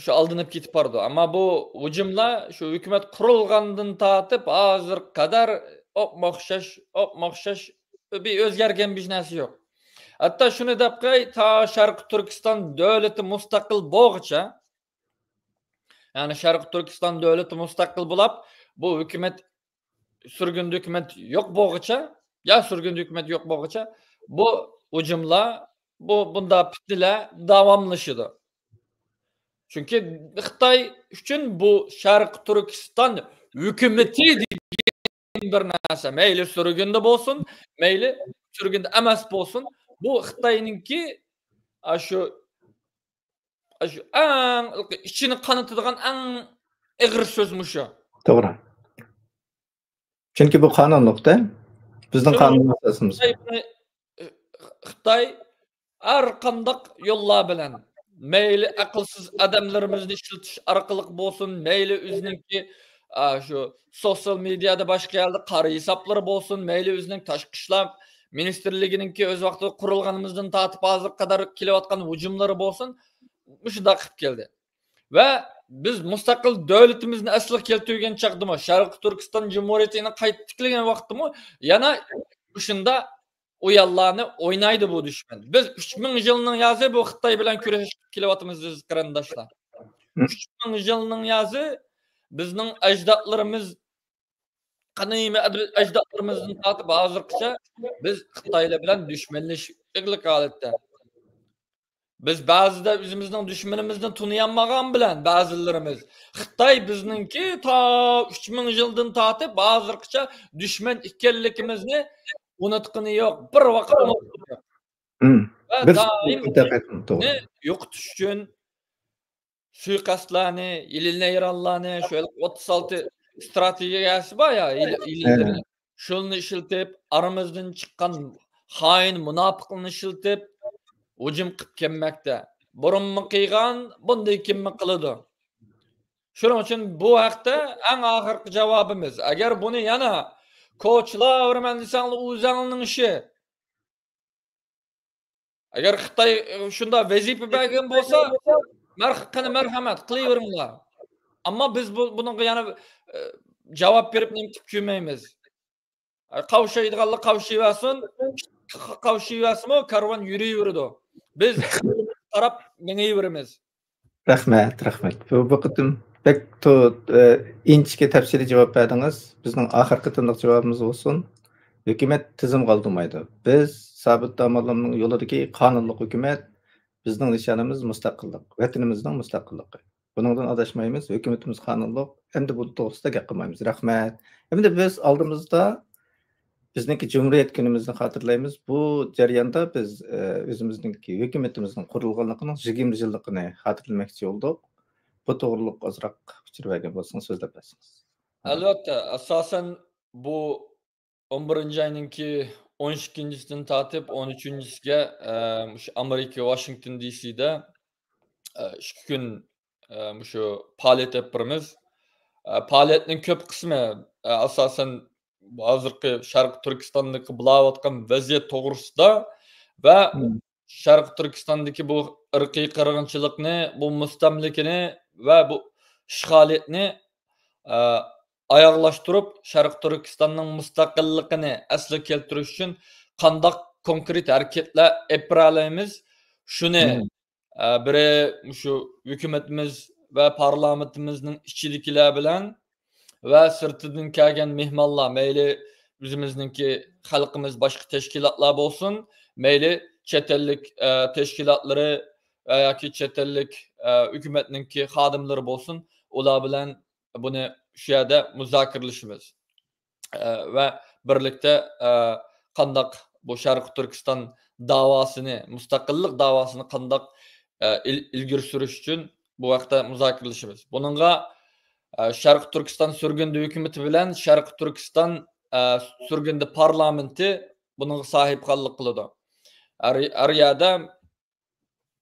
شۇ ئالدىنىپ كېتىپ بارىدۇ. ئەمما بۇ ھۇجۇملار شۇ ھۆكۈمەت قۇرۇلغاندىن تارتىپ ھازىرغا قەدەر ئوپمۇ ئوخشاش، ئوپمۇ ئوخشاش، بىر ئۆزگەرگەن بىر نەرسە يوق. ھەتتا شۇنى دەپ قوياي، تا شەرقىي تۈركىستان دۆلىتى مۇستەقىل بولغۇچە، يەنى شەرقىي تۈركىستان دۆلىتى مۇستەقىل بولاپ، بۇ ھۆكۈمەت، سۈرگۈندە ھۆكۈمەت يوق بولغۇچە، يا سۈرگۈندە ھۆكۈمەت يوق بولغۇچە، بۇ ھۇجۇملار، بۇ، بۇنداق پىتنىلەر داۋاملىشىدۇ. چۈنكى خىتاي ئۈچۈن بۇ شەرقىي تۈركىستان ھۆكۈمىتى دېگەن بىر نەرسە، مەيلى سۈرگۈندە بولسۇن، مەيلى سۈرگۈندە ئەمەس بولسۇن، بۇ خىتاينىڭكى، ئاشۇ، ئاشۇ ئەڭ ئىچىنى قانىتىدىغان ئەڭ ئېغىر سۆز مۇشۇ. توغرا. چۈنكى بۇ قانۇنلۇقتا، بىزنىڭ قانۇن ئاساسىمىز. خىتاي بۇنى، خىتاي ھەر قانداق يوللار بىلەن، مەيلى ئەقىلسىز ئادەملىرىمىزنى ئىشلىتىش ئارقىلىق بولسۇن، مەيلى ئۆزىنىڭكى، ئا، شۇ سوتسىيال مېدىيادا، باشقا يەردە قارا ھېسابلىرى بولسۇن، مەيلى ئۆزىنىڭ تاشقى ئىشلار مىنىستىرلىكىنىڭكى ئۆز ۋاقتىدا قۇرۇلغىنىمىزدىن تارتىپ ھازىرغا قەدەر كېلىۋاتقان ھۇجۇملىرى بولسۇن، مۇشۇنداق قىلىپ كەلدى. ۋە بىز مۇستەقىل دۆلىتىمىزنى ئەسلىگە كەلتۈرگەن چاغدىمۇ، شەرقىي تۈركىستان جۇمھۇرىيىتىنى قايتا تىكلىگەن ۋاقىتتىمۇ يەنە مۇشۇنداق ئويۇنلارنى ئوينايدۇ بۇ دۈشمەن. بىز ئۈچ مىڭ يىلنىڭ يازى بۇ خىتاي بىلەن كۈرەشىپ كېلىۋاتىمىز، ئەزىز قېرىنداشلار. ئۈچ مىڭ يىلنىڭ يازى بىزنىڭ ئەجدادلىرىمىز، قەدىمىي ئەجدادلىرىمىزدىن تارتىپ ھازىرغىچە بىز خىتايلار بىلەن دۈشمەنلىشىكلىك ھالەتتە. بىز بەزىدە ئۆزىمىزنىڭ دۈشمىنىمىزنى تونۇيالمىغان بىلەن بەزىلىرىمىز خىتاي بىزنىڭكى تا ئۈچ مىڭ يىلدىن تارتىپ ھازىرغىچە دۈشمەن ئىكەنلىكىمىزنى ئۇنتقىنى يوق، بىر ۋاقىت ئۇنتقىنى يوق. ۋە دائىم يوقىتىش ئۈچۈن سۇيىقەستلەرنى، ھىيلە-نەيرانلارنى، شۇ ئوتتۇز ئالتە ئىستراتېگىيەسى بار يا، ھىيلە-، ھىيلىلىرى. شۇلىنى ئىشلىتىپ، ئارىمىزدىن چىققان خائىن مۇناپىقلارنى ئىشلىتىپ، ھۇجۇم قىلىپ كەلمەكتە. بۇرۇنمۇ قىلغان، بۇندىن كېيىنمۇ قىلىدۇ. شۇنىڭ ئۈچۈن بۇ ھەقتە ئەڭ ئاخىرقى جاۋابىمىز. ئەگەر بۇنى يەنە كوچىلاۋېرىمەن دېسەڭلار، ئۆزۈڭلارنىڭ ئىشى. ئەگەر خىتاي، ئە، شۇنداق ۋەزىپە بەرگەن بولسا، مەر-، قېنى مەرھەمەت، قىلىۋېرىڭلار. ئەمما بىز بۇ، بۇنىڭغا يەنە، ئە، جاۋاب بېرىپ نېمە قىلىپ كۆرمەيمىز. ئە، قاۋشايدىغانلار قاۋشىيىۋەرسۇن، قاۋشىيىۋەرسىمۇ كارۋان يۈرۈۋېرىدۇ. بىز قاراپ مېڭىۋېرىمىز. رەھمەت، رەھمەت. بۇ، بۇ قېتىم بەك تو-، ئە، ئىنچىكە تەپسىلىي جاۋاب بەردىڭىز. بىزنىڭ ئاخىرقى قېتىملىق جاۋابىمىز بولسۇن. ھۆكۈمەت تىزىم قالدۇرمايدۇ. بىز سابىت داموللامنىڭ يولىدىكى قانۇنلۇق ھۆكۈمەت، بىزنىڭ نىشانىمىز مۇستەقىللىق، ۋەتىنىمىزنىڭ مۇستەقىللىقى. بۇنىڭدىن ئاداشمايمىز، ھۆكۈمىتىمىز قانۇنلۇق، ئەمدى بۇ توغرىسىدا گەپ قىلمايمىز. رەھمەت. ئەمدى بىز ئالدىمىزدا بىزنىڭكى جۇمھۇرىيەت كۈنىمىزنى خاتىرىلەيمىز. بۇ جەرياندا بىز، ئە، ئۆزىمىزنىڭكى ھۆكۈمىتىمىزنىڭ قۇرۇلغانلىقىنىڭ يىگىرمە يىللىقىنى خاتىرىلىمەكچى بولدۇق. بۇ توغرۇلۇق ئازراق ئۇچۇر بەرگەن بولسىڭىز سۆزلەپ بەرسىڭىز. ئەلۋەتتە، ئاساسەن بۇ ئون بىرىنچى ئاينىڭكى ئون ئىككىنچىسىدىن تارتىپ ئون ئۈچىنچىسىگە، ئە، مۇشۇ ئامېرىكا ۋاشىنگتون دى سىدا، ئە، ئىككى كۈن، ئە، مۇشۇ پائالىيەت ئېلىپ بارىمىز. ئە، پائالىيەتنىڭ كۆپ قىسمى، ئە، ئاساسەن ھازىرقى شەرقىي تۈركىستاندىكى بولاۋاتقان ۋەزىيەت توغرىسىدا ۋە شەرقىي تۈركىستاندىكى بۇ ئىرقىي قىرغىنچىلىقنى، بۇ مۇستەملىكىنى ۋە بۇ ئىشغالىيەتنى، ئە، ئاياغلاشتۇرۇپ، شەرقىي تۈركىستاننىڭ مۇستەقىللىقىنى ئەسلىگە كەلتۈرۈش ئۈچۈن قانداق كونكرېت ھەرىكەتلەر ئېلىپ بارالايمىز، شۇنى، ئە، بىرى مۇشۇ ھۆكۈمىتىمىز ۋە پارلامېنتىمىزنىڭ ئىچىدىكىلەر بىلەن ۋە سىرتىدىن كەلگەن مېھمانلار، مەيلى ئۆزىمىزنىڭكى خەلقىمىز باشقا تەشكىلاتلار بولسۇن، مەيلى چەت ئەللىك، ئە، تەشكىلاتلىرى ۋە ياكى چەت ئەللىك، ئە، ھۆكۈمەتنىڭكى خادىملىرى بولسۇن، ئۇلار بىلەن بۇنى شۇ يەردە مۇزاكىرىلىشىمىز. ئە، ۋە بىرلىكتە، ئە، قانداق بۇ شەرقىي تۈركىستان داۋاسىنى، مۇستەقىللىق داۋاسىنى قانداق، ئە، ئىل-، ئىلگىرى سۈرۈش ئۈچۈن بۇ ھەقتە مۇزاكىرىلىشىمىز. بۇنىڭغا، ئە، شەرقىي تۈركىستان سۈرگۈندە ھۆكۈمىتى بىلەن شەرقىي تۈركىستان، ئە، سۈرگۈندە پارلامېنتى بۇنىڭغا ساھىبخانلىق قىلىدۇ. ھەر، ھەر يەردە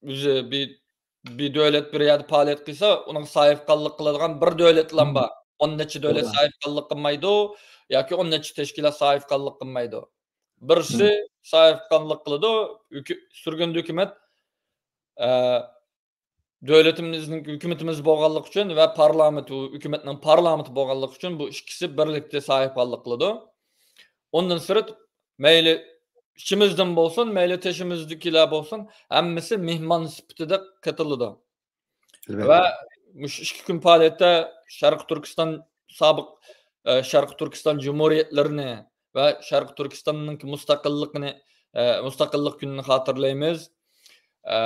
ئۆزى بىر، بىر دۆلەت بىر يەردە پائالىيەت قىلسا، ئۇنىڭغا ساھىبخانلىق قىلىدىغان بىر دۆلەتلا بار. ئون نەچچە دۆلەت ساھىبخانلىق قىلمايدۇ ياكى ئون نەچچە تەشكىلات ساھىبخانلىق قىلمايدۇ. بىرسى ساھىبخانلىق قىلىدۇ، ھۆكۈ-، سۈرگۈندە ھۆكۈمەت، ئە، دۆلىتىمىزنىڭ ھۆكۈمىتىمىز بولغانلىقى ئۈچۈن ۋە پارلامېنت، ھۆكۈمەتنىڭ پارلامېنتى بولغانلىقى ئۈچۈن بۇ ئىككىسى بىرلىكتە ساھىبخانلىق قىلىدۇ. ئۇندىن سىرت، مەيلى ئىچىمىزدىن بولسۇن، مەيلى تېشىمىزدىكىلەر بولسۇن، ھەممىسى مېھمان سۈپىتىدە قېتىلىدۇ. ۋە مۇشۇ ئىككى كۈن پائالىيەتتە شەرقىي تۈركىستان سابىق، ئە، شەرقىي تۈركىستان جۇمھۇرىيەتلىرىنى ۋە شەرقىي تۈركىستاننىڭ مۇستەقىللىقىنى، ئە، مۇستەقىللىق كۈنىنى خاتىرىلەيمىز. ئە،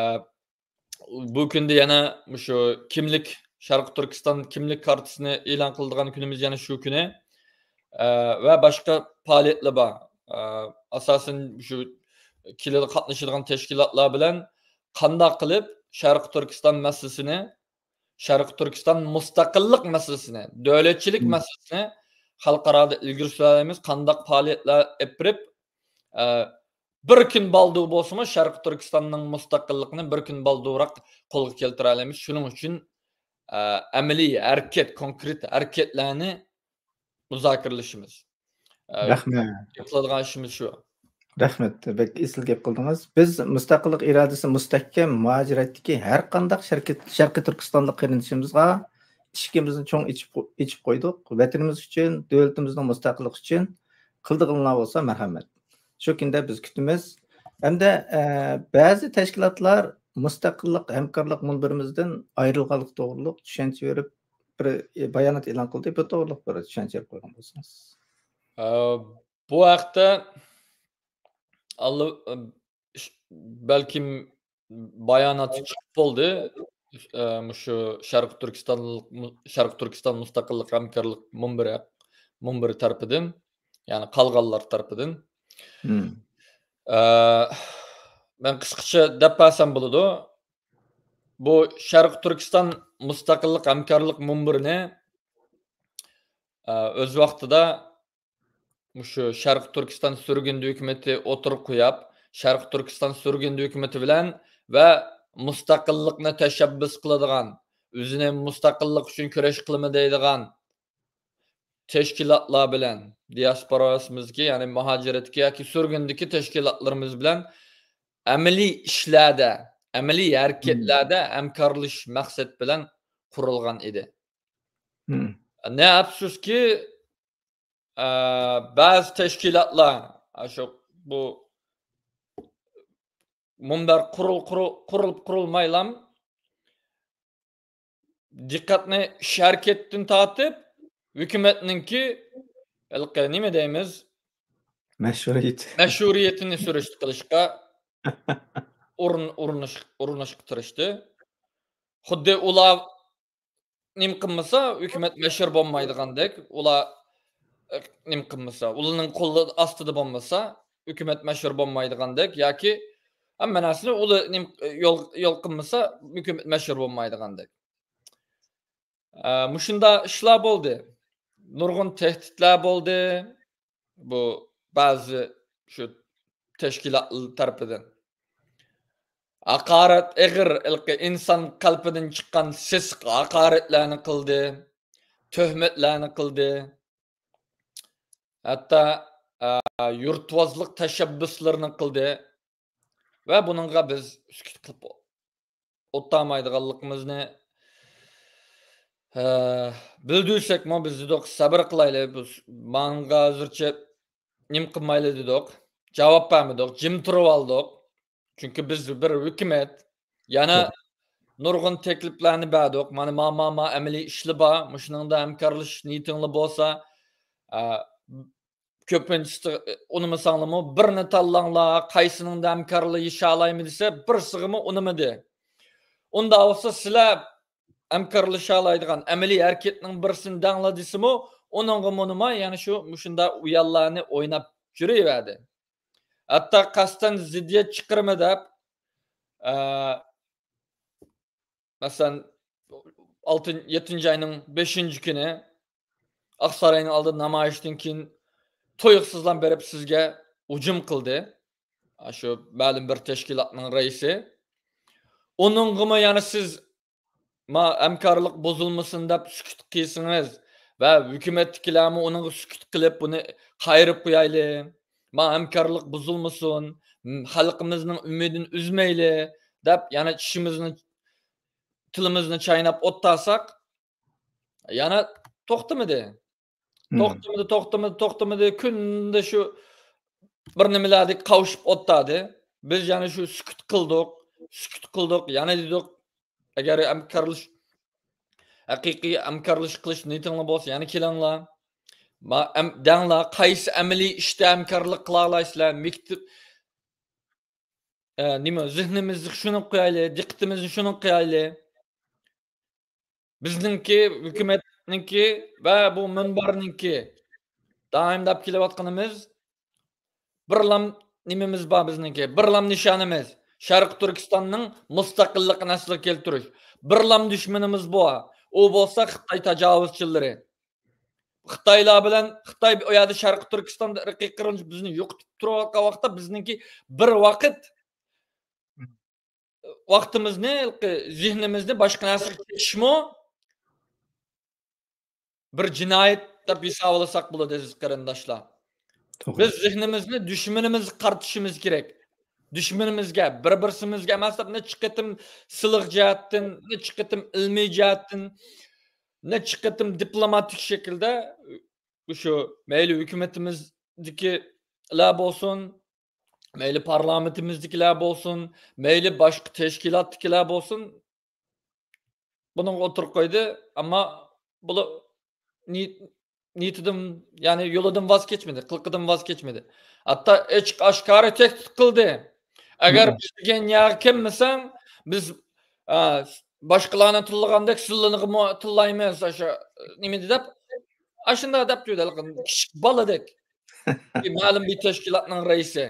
بۇ كۈندە يەنە مۇشۇ كىملىك، شەرقىي تۈركىستان كىملىك كارتىسىنى ئېلان قىلىدىغان كۈنىمىز يەنە شۇ كۈنى. ئە، ۋە باشقا پائالىيەتلەر بار. ئە، ئاساسەن شۇ كېلىدۇ قاتنىشىدىغان تەشكىلاتلار بىلەن قانداق قىلىپ شەرقىي تۈركىستان مەسىلىسىنى، شەرقىي تۈركىستان مۇستەقىللىق مەسىلىسىنى، دۆلەتچىلىك مەسىلىسىنى خەلقئارادا ئىلگىرى سۈرەلەيمىز، قانداق پائالىيەتلەر ئېلىپ بېرىپ، ئە، بىر كۈن بالدۇر بولسىمۇ، شەرقىي تۈركىستاننىڭ مۇستەقىللىقىنى بىر كۈن بالدۇرراق قولغا كەلتۈرەلەيمىز. شۇنىڭ ئۈچۈن، ئە، ئەمەلىي ھەرىكەت، كونكرېت ھەرىكەتلەرنى مۇزاكىرىلىشىمىز. ئە، رەھمەت. گەپ قىلىدىغان ئىشىمىز شۇ. رەھمەت، بەك ئېسىل گەپ قىلدىڭىز. بىز مۇستەقىللىق ئىرادىسى مۇستەھكەم مۇھاجىرەتتىكى ھەر قانداق شەرقىي، شەرقىي تۈركىستانلىق قېرىندىشىمىزغا ئىشىكىمىزنى چوڭ ئېچىپ قو-، ئېچىپ قويدۇق. ۋەتىنىمىز ئۈچۈن، دۆلىتىمىزنىڭ مۇستەقىللىقى ئۈچۈن قىلىدىغىنىلا بولسا مەرھەمەت. شۇ كۈندە بىز كۈتىمىز. ھەمدە، ئە، بەزى تەشكىلاتلار مۇستەقىللىق ھەمكارلىق مۇنبىرىمىزدىن ئايرىلغانلىقى توغرۇلۇق چۈشەنچە بېرىپ، بىر، ئە، بايانات ئېلان قىلدى. بۇ توغرۇلۇق بىر چۈشەنچە بېرىپ قويغان بولسىڭىز. ئە، بۇ ھەقتە ئاللا-، ئىش-، بەلكىم بايانات چىقىپ بولدى. ئە، مۇشۇ شەرقىي تۈركىستان، شەرقىي تۈركىستان مۇستەقىللىق ھەمكارلىق مۇنبىرى، مۇنبىرى تەرىپىدىن، يەنى قالغانلار تەرىپىدىن. ئە، مەن قىسقىچە دەپ بەرسەم بولىدۇ. بۇ شەرقىي تۈركىستان مۇستەقىللىق ھەمكارلىق مۇنبىرىنى، ئە، ئۆز ۋاقتىدا مۇشۇ شەرقىي تۈركىستان سۈرگۈندە ھۆكۈمىتى ئوتتۇرىغا قويۇپ، شەرقىي تۈركىستان سۈرگۈندە ھۆكۈمىتى بىلەن ۋە مۇستەقىللىقنى تەشەببۇس قىلىدىغان، ئۆزىنى مۇستەقىللىق ئۈچۈن كۈرەش قىلىمەن دەيدىغان تەشكىلاتلار بىلەن، دىياسپورامىزدىكى، يەنى مۇھاجىرەتتىكى ياكى سۈرگۈندىكى تەشكىلاتلىرىمىز بىلەن ئەمەلىي ئىشلاردا، ئەمەلىي ھەرىكەتلەردە ھەمكارلىشىش مەقسەت بىلەن قۇرۇلغان ئىدى. مم. نە ئەپسۇسكى، ئە، بەزى تەشكىلاتلار، ئاشۇ بۇ مۇنبەر قۇرۇل-، قۇرۇل-، قۇرۇلۇپ قۇرۇلمايلام دىققەتنى ئىش ھەرىكەتتىن تارتىپ، ھۆكۈمەتنىڭكى ھېلىقى نېمە دەيمىز؟ مەشھۇرىيىتى. مەشھۇرىيىتىنى سۈرۈشتە قىلىشقا ئۇرۇن-، ئۇرۇنۇش-، ئۇرۇنۇشقا تىرىشتى. خۇددى ئۇلار نېمە قىلمىسا، ھۆكۈمەت مەشھۇر بولمايدىغاندەك، ئۇلار، ئە، نېمە قىلمىسا، ئۇلارنىڭ قولى ئاستىدا بولمىسا، ھۆكۈمەت مەشھۇر بولمايدىغاندەك ياكى ھەممە نەرسىنى ئۇلار نېمە، يول، يول قىلمىسا، ھۆكۈمەت مەشھۇر بولمايدىغاندەك. ئە، مۇشۇنداق ئىشلار بولدى. نۇرغۇن تەھدىتلەر بولدى. بۇ بەزى شۇ تەشكىلاتلار تەرىپىدىن. ھاقارەت ئېغىر، ھېلىقى ئىنسان قەلبىدىن چىققان سېسىق ھاقارەتلەرنى قىلدى، تۆھمەتلەرنى قىلدى، ھەتتا، ئە، يۇرتۋازلىق تەشەببۇسلىرىنى قىلدى ۋە بۇنىڭغا بىز سۈكۈت قىلىپ ئولتۇرمايدىغانلىقىمىزنى، ئە، بىلدۈرسەكمۇ، بىز دېدۇق، سەۋر قىلايلى، بىز ماڭغا ھازىرچە نېمە قىلمايلى دېدۇق، جاۋاب بەرمىدۇق، جىم تۇرۇۋالدۇق. چۈنكى بىز بىر ھۆكۈمەت، يەنە نۇرغۇن تەكلىپلەرنى بەردۇق. مانا، ما، ما، ما ئەمەلىي ئىشلار بار، مۇشۇنىڭدا ھەمكارلىشىش نىيىتىڭلار بولسا، ئە، كۆپىنچىسى ئۇنىمىساڭلارمۇ، بىرنى تاللاڭلار، قايسىنىڭدا ھەمكارلىشالايمىز دېسە، بىرسىغىمۇ ئۇنىمىدى. ئۇنداق بولسا، سىلەر ھەمكارلىشالايدىغان ئەمەلىي ھەرىكەتنىڭ بىرسىنى دەڭلار دېسىمۇ، ئۇنىڭغىمۇ ئۇنىماي، يەنە شۇ مۇشۇنداق ئۇيانلارنى ئويناپ يۈرۈۋەردى. ھەتتا قەستەن زىددىيەت چىقىرىمەن دەپ، ئە، مەسىلەن، ئالتىنچى، يەتتىنچى ئاينىڭ بەشىنچى كۈنى ئاقساراينىڭ ئالدىدا نامايىشتىن كېيىن تۇيۇقسىزلا بېرىپ سىزگە ھۇجۇم قىلدى. شۇ مەلۇم بىر تەشكىلاتنىڭ رەئىسى. ئۇنىڭغىمۇ يەنە سىز، ما، ھەمكارلىق بۇزۇلمىسۇن دەپ سۈكۈت قىلسىڭىز ۋە ھۆكۈمەتتىكىلەرمۇ ئۇنىڭغا سۈكۈت قىلىپ، بۇنى قايرىپ قويايلى، ما، ھەمكارلىق بۇزۇلمىسۇن، م، خەلقىمىزنىڭ ئۈمىدىنى ئۈزمەيلى دەپ، يەنە چىشىمىزنى، تىلىمىزنى چايناپ ئولتۇرساق، يەنە توختىمىدى. مم. توختىمىدى، توختىمىدى، توختىمىدى. كۈندە شۇ بىر نېمىلەردە قاۋشىپ ئولتۇردى. بىز يەنە شۇ سۈكۈت قىلدۇق، سۈكۈت قىلدۇق. يەنە دېدۇق، ئەگەر ھەمكارلىش-، ھەقىقىي ھەمكارلىشىش قىلىش نىيىتىڭلار بولسا، يەنە كېلىڭلار. ما-، ئەم-، دەڭلار، قايسى ئەمەلىي ئىشتا ھەمكارلىق قىلالايسىلەر؟ مەكتەپ، ئە، نېمە، زېھنىمىزنى شۇنى قويايلى، دىققىتىمىزنى شۇنى قويايلى. بىزنىڭكى، ھۆكۈمەتنىڭكى ۋە بۇ مۇنبەرنىڭكى دائىم دەپ كېلىۋاتقىنىمىز، بىرلام نېمىمىز بار بىزنىڭكى، بىرلام نىشانىمىز، شەرقىي تۈركىستاننىڭ مۇستەقىللىقىنى ئەسلىگە كەلتۈرۈش. بىرلام دۈشمىنىمىز بار، ئۇ بولسا خىتاي تاجاۋۇزچىلىرى. خىتايلار بىلەن، خىتاي ئۇ يەردە شەرقىي تۈركىستاندا ئىرقىي قىرغىنچىلىق بىزنى يوقىتىپ تۇرۇۋاتقان ۋاقىتتا، بىزنىڭكى بىر ۋاقىت ۋاقتىمىزنى، زېھنىمىزنى باشقا نەرسىگە چېچىشمۇ بىر جىنايەت دەپ ھېسابلىساق بولىدۇ، ئەزىز قېرىنداشلار. توغرا. بىز زېھنىمىزنى دۈشمىنىمىزگە قارىتىشىمىز كېرەك. دۈشمىنىمىزگە، بىر-، بىرسىمىزگە ئەمەس دەپ، نەچچە قېتىم سىلىق جەھەتتىن، نەچچە قېتىم ئىلمىي جەھەتتىن، نەچچە قېتىم دىپلوماتىك شەكىلدە، شۇ مەيلى ھۆكۈمىتىمىزدىكىلەر بولسۇن، مەيلى پارلامېنتىمىزدىكىلەر بولسۇن، مەيلى باشقا تەشكىلاتتىكىلەر بولسۇن، بۇنىڭغا ئوتتۇرىغا قويدى. ئەمما بۇلار نىيىت-، نىيىتىدىن، يەنى يولىدىن ۋاز كەچمىدى، قىلىقىدىن ۋاز كەچمىدى. ھەتتا ئېچىق ئاشكارا تەھدىت قىلدى. ئەگەر مم. بىز دېگەن يەرگە كەلمىسەڭ، بىز، ئە، باشقىلارنى تىللىغاندەك سىلىنىمۇ تىللايمىز، ئاشۇ نېمىدە دەپ، ئاشۇنداق دەپ يۈردى، كىچىك بالىدەك. مەلۇم بىر تەشكىلاتنىڭ رەئىسى.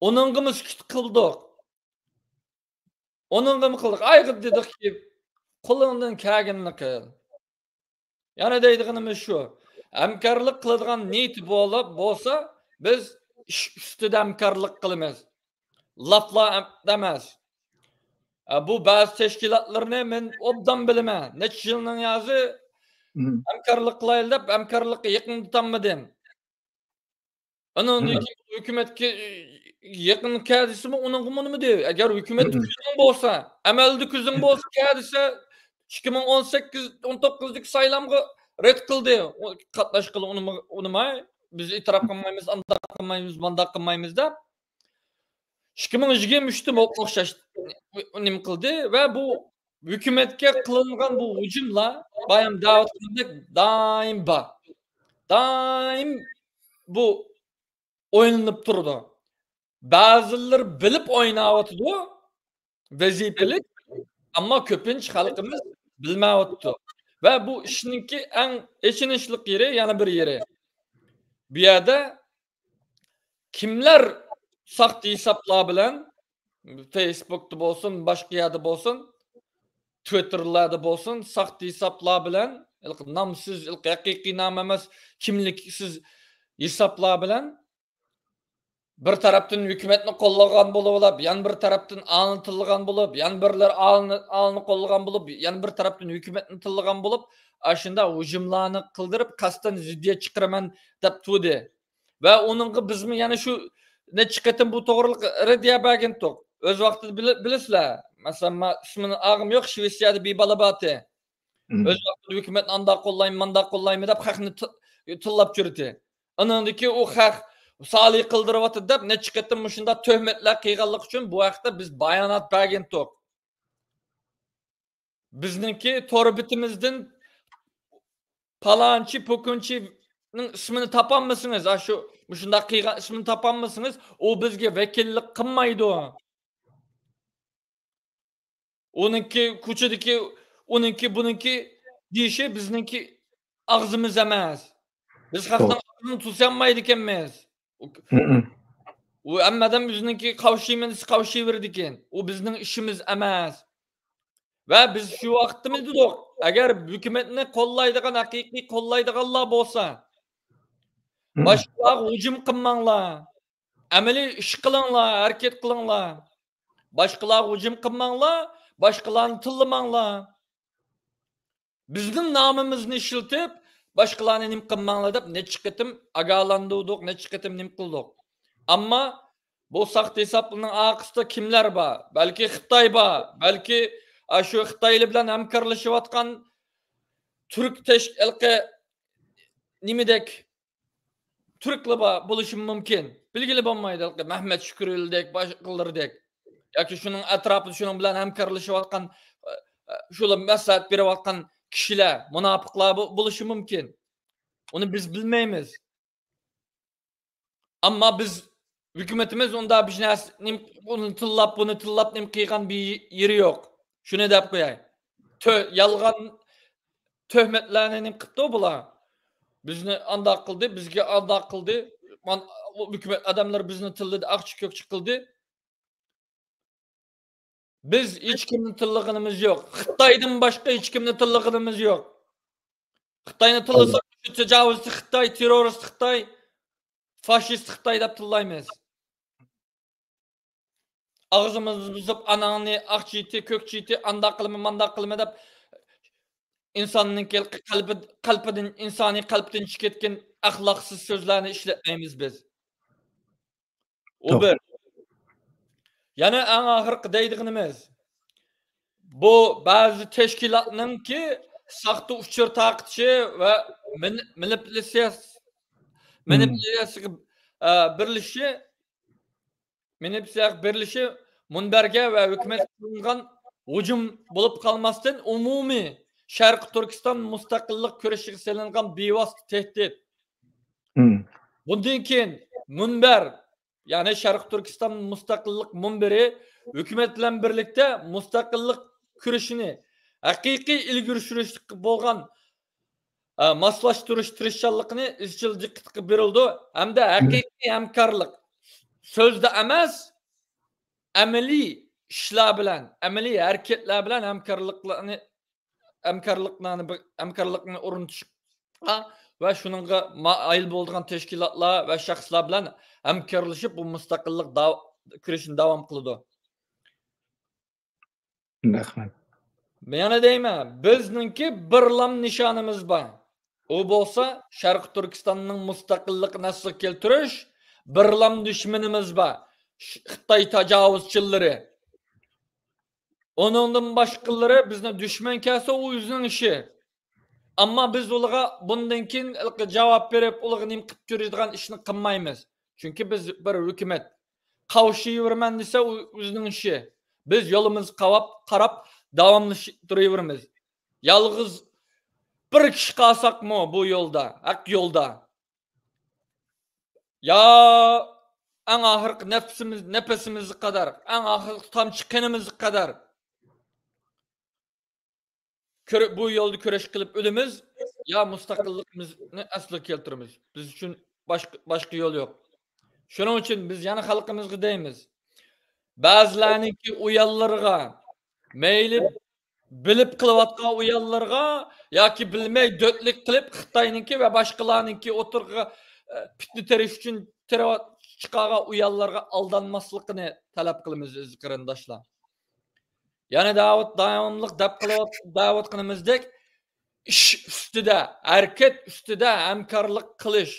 ئۇنىڭغىمۇ سۈكۈت قىلدۇق. ئۇنىڭغىمۇ قىلدۇق. ئايغا دېدۇقكى، قولۇڭدىن كەلگىنىنى قىل. يەنە دەيدىغىنىمىز شۇ. ھەمكارلىق قىلىدىغان نىيىتى بولۇپ بولسا، بىز ئىش ئۈستىدە ھەمكارلىق قىلىمىز. لاپلا ئەم-، ئەمەس. ئە، بۇ بەزى تەشكىلاتلىرىنى مەن ئوبدان بىلىمەن. نەچچە يىلنىڭ يازى ھەمكارلىق قىلايلى دەپ، ھەمكارلىققا يېقىندىتالمىدىم. ئانىڭدىن كېيىن ھۆكۈمەتكە يېقىن كەلدىسىمۇ ئۇنىڭغىمۇ نېمە دەي؟ ئەگەر ھۆكۈمەت كۆزۈڭ بولسا، ئەمەلدە كۆزۈڭ بولسا كەلدىسە، ئىككى مىڭ ئون سەككىز، ئون توققۇزدىكى سايلامغا رەت قىلدى. قاتناشقىلى ئۇنىماي، بىز ئېتىراپ قىلمايمىز، ئانداق قىلمايمىز، مانداق قىلمايمىز دەپ. ئىككى مىڭ يىگىرمە ئۈچتىمۇ ئوخشاش نېمە قىلدى ۋە بۇ ھۆكۈمەتكە قىلىنغان بۇ ھۇجۇملار بايام دەۋاتقاندەك دائىم بار. دائىم بۇ ئويلىنىپ تۇرىدۇ. بەزىلىرى بىلىپ ئويناۋاتىدۇ، ۋەزىپىلىك، ئەمما كۆپىنچە خەلقىمىز بىلمەيۋاتىدۇ. ۋە بۇ ئىشنىڭكى ئەڭ ئېچىنىشلىق يېرى، يەنە بىر يېرى. بۇ يەردە كىملەر ساختا ھېسابلار بىلەن، فېيسبۇكتا بولسۇن، باشقا يەردە بولسۇن، تىۋىتتېرلاردا بولسۇن، ساختا ھېسابلار بىلەن، ھېلىقى نامسىز، ھېلىقى ھەقىقىي نام ئەمەس، كىملىكسىز ھېسابلار بىلەن بىر تەرەپتىن ھۆكۈمەتنى قوللىغان بولۇپ، يەنە بىر تەرەپتىن ئالىنى تىللىغان بولۇپ، يەنە بىرلەر ئالىنى، ئالىنى قوللىغان بولۇپ، يەنە بىر تەرەپتىن ھۆكۈمەتنى تىللىغان بولۇپ، ئاشۇنداق ھۇجۇملارنى قىلدۇرۇپ، قەستەن زىددىيەت چىقىرىمەن دەپ تۇردى. ۋە ئۇنىڭغا بىزمۇ يەنە شۇ نەچچە قېتىم بۇ توغرىلىق رەددىيە بەرگەنتۇق. ئۆز ۋاقتىدا بىلە-، بىلىسىلەر. مەسىلەن، ما-، ئىسمىنى ئالغۇم يوق، شىۋېتسىيەدە بىر بالا بارتى. ئۆز ۋاقتىدا ھۆكۈمەتنى ئانداق قوللايمەن، مانداق قوللايمەن دەپ خەقنى تىل-، تىللاپ يۈردى. ئانىڭدىن كېيىن ئۇ خەق سالى قىلدۇرۇۋاتىدۇ دەپ نەچچە قېتىم مۇشۇنداق تۆھمەتلەر قىلغانلىقى ئۈچۈن بۇ ھەقتە بىز بايانات بەرگەنتۇق. بىزنىڭكى تور بېتىمىزدىن پالانچى، پوكۇنچىنىڭ ئىسمىنى تاپالمىسىڭىز، ئاشۇ مۇشۇنداق قىلغان ئىسمىنى تاپالمىسىڭىز، ئۇ بىزگە ۋەكىللىك قىلمايدۇ. ئۇنىڭكى كوچىدىكى، ئۇنىڭكى، بۇنىڭكى دېيىشى بىزنىڭكى ئاغزىمىز ئەمەس. بىز خەقنىڭ ئاغزىنى توسالمايدىكەنمىز. ئۇ، ئۇ ھەممە ئادەم ئۆزىنىڭكى قاۋشىيمەن دېسە قاۋشىيۋېرىدىكەن. ئۇ بىزنىڭ ئىشىمىز ئەمەس. ۋە بىز شۇ ۋاقىتتا دېدۇق، ئەگەر ھۆكۈمەتنى قوللايدىغان، ھەقىقىي قوللايدىغانلار بولسا، باشقىلارغا ھۇجۇم قىلماڭلار. ئەمەلىي ئىش قىلىڭلار، ھەرىكەت قىلىڭلار. باشقىلارغا ھۇجۇم قىلماڭلار، باشقىلارنى تىللىماڭلار. بىزنىڭ نامىمىزنى ئىشلىتىپ، باشقىلارنى نېمە قىلماڭلار دەپ نەچچە قېتىم ئاگاھلاندۇردۇق، نەچچە قېتىم نېمە قىلدۇق. ئەمما بۇ ساختا ھېسابلارنىڭ ئارقىسىدا كىملەر بار؟ بەلكى خىتاي بار، بەلكى، ئا، شۇ خىتايلار بىلەن ھەمكارلىشىۋاتقان تۈرك تەش-، ھېلىقى نېمىدەك تۈركلەر بار بولۇشى مۇمكىن. بىلگىلى بولمايدۇ، ھېلىقى مەھمەت شۈكۈرلىدەك، باشقىلىرىدەك. ياكى شۇنىڭ ئەتراپىدا شۇنىڭ بىلەن ھەمكارلىشىۋاتقان، ئە، ئە، شۇلار مەسلىھەت بېرىۋاتقان كىشىلەر، مۇناپىقلار بو-، بولۇشى مۇمكىن. ئۇنى بىز بىلمەيمىز. ئەمما بىز، ھۆكۈمىتىمىز ئۇنداق بىر نەرسە، نېمە، ئۇنى تىللاپ، بۇنى تىللاپ، نېمە قىلغان بىر يېرى يوق. شۇنى دەپ قوياي. تۆ-، يالغان تۆھمەتلەرنى نېمە قىپتۇ بۇلار؟ بىزنى ئانداق قىلدى، بىزگە ئانداق قىلدى. مان-، ئۇ ھۆكۈمەت ئادەملىرى بىزنى تىللىدى، ئاقچى كۆكچى قىلدى. بىز ھېچكىمنى تىللىغىنىمىز يوق. خىتايدىن باشقا ھېچكىمنى تىللىغىنىمىز يوق. خىتاينى تىللىساق، شۇ تاجاۋۇزچى خىتاي، تېررورىست خىتاي، فاشىست خىتاي دەپ تىللايمىز. ئاغزىمىزنى بۇزۇپ، ئاناڭنى ئاقچى ئېتى، كۆكچى ئېتى، ئانداق قىلىمەن، مانداق قىلىمەن دەپ، ئىنساننىڭ قەلبى-، قەلبىدىن، ئىنسانىي قەلبىدىن چىقىپ كەتكەن ئەخلاقسىز سۆزلەرنى ئىشلەتمەيمىز بىز. ئۇ بىر. يەنە ئەڭ ئاخىرقى دەيدىغىنىمىز، بۇ بەزى تەشكىلاتنىڭكى ساختا ئۇچۇر تارقىتىشى ۋە مېنىپۇلياتسىيە، مېنىپۇلياتسىيەگە، ئە، بېرىلىشى، مېنىپۇلياتسىيەگە بېرىلىشى مۇنبەرگە ۋە ھۆكۈمەتكە قىلىنغان ھۇجۇم بولۇپ قالماستىن، ئومۇمىي شەرقىي تۈركىستان مۇستەقىللىق كۈرىشىگە سېلىنغان بىۋاسىتە تەھدىت. بۇندىن كېيىن مۇنبەر، يەنى شەرقىي تۈركىستان مۇستەقىللىق مۇنبىرى ھۆكۈمەت بىلەن بىرلىكتە مۇستەقىللىق كۈرىشىنى ھەقىقىي ئىلگىرى سۈرۈشكە بولغان، ئە، ماسلاشتۇرۇش تىرىشچانلىقىنى ئىزچىل دىققەتكە بېرىلىدۇ ھەمدە ھەقىقىي ھەمكارلىق، سۆزدە ئەمەس، ئەمەلىي ئىشلار بىلەن، ئەمەلىي ھەرىكەتلەر بىلەن ھەمكارلىقلارنى، ھەمكارلىقلارنى، ھەمكارلىقنى ئورنىتىشقا ۋە شۇنىڭغا مايىل بولىدىغان تەشكىلاتلار ۋە شەخسلەر بىلەن ھەمكارلىشىپ، بۇ مۇستەقىللىق داۋ-، كۈرىشىنى داۋام قىلىدۇ. رەھمەت. يەنە دەيمەن، بىزنىڭكى بىرلام نىشانىمىز بار. ئۇ بولسا شەرقىي تۈركىستاننىڭ مۇستەقىللىقىنى ئەسلىگە كەلتۈرۈش، بىرلام دۈشمىنىمىز بار. ش-، خىتاي تاجاۋۇزچىلىرى. ئۇنىڭدىن باشقىلىرى بىزنى دۈشمەن كەلسە، ئۇ ئۆزىنىڭ ئىشى. ئەمما بىز ئۇلارغا بۇندىن كېيىن جاۋاب بېرىپ، ئۇلارغا نېمە قىلىپ يۈرىدىغان ئىشنى قىلمايمىز. چۈنكى بىز بىر ھۆكۈمەت. قاۋشىيىۋېرىمەن دېسە، ئۇ ئۆزىنىڭ ئىشى. بىز يولىمىزغا قاۋاپ، قاراپ داۋاملىشىپ تۇرۇۋېرىمىز. يالغۇز بىر كىشى قالساقمۇ بۇ يولدا، ھەق يولدا، يا ئەڭ ئاخىرقى نەپسىمىز، نەپىسىمىزگە قەدەر، ئەڭ ئاخىرقى تامچە قېنىمىزغا قەدەر كۆرە-، بۇ يولدا كۈرەش قىلىپ ئۆلىمىز، يا مۇستەقىللىقىمىزنى ئەسلىگە كەلتۈرىمىز. بىز ئۈچۈن باشقا، باشقا يول يوق. شۇنىڭ ئۈچۈن بىز يەنە خەلقىمىزگە دەيمىز، بەزىلەرنىڭكى ئويۇنلىرىغا، مەيلى بىلىپ قىلىۋاتقان ئويۇنلىرىغا ياكى بىلمەي دۆتلۈك قىلىپ خىتاينىڭكى ۋە باشقىلارنىڭكى ئوتتۇرىغا، ئە، پىتنە تېرىش ئۈچۈن تېرىۋات-، چىقارغان ئويۇنلارغا ئالدانماسلىقىنى تەلەپ قىلىمىز، ئەزىز قېرىنداشلار. يەنە داۋۇت داۋاملىق دەپ قىلىۋات-، دەۋاتقىنىمىزدەك، ئىش ئۈستىدە، ھەرىكەت ئۈستىدە ھەمكارلىق قىلىش.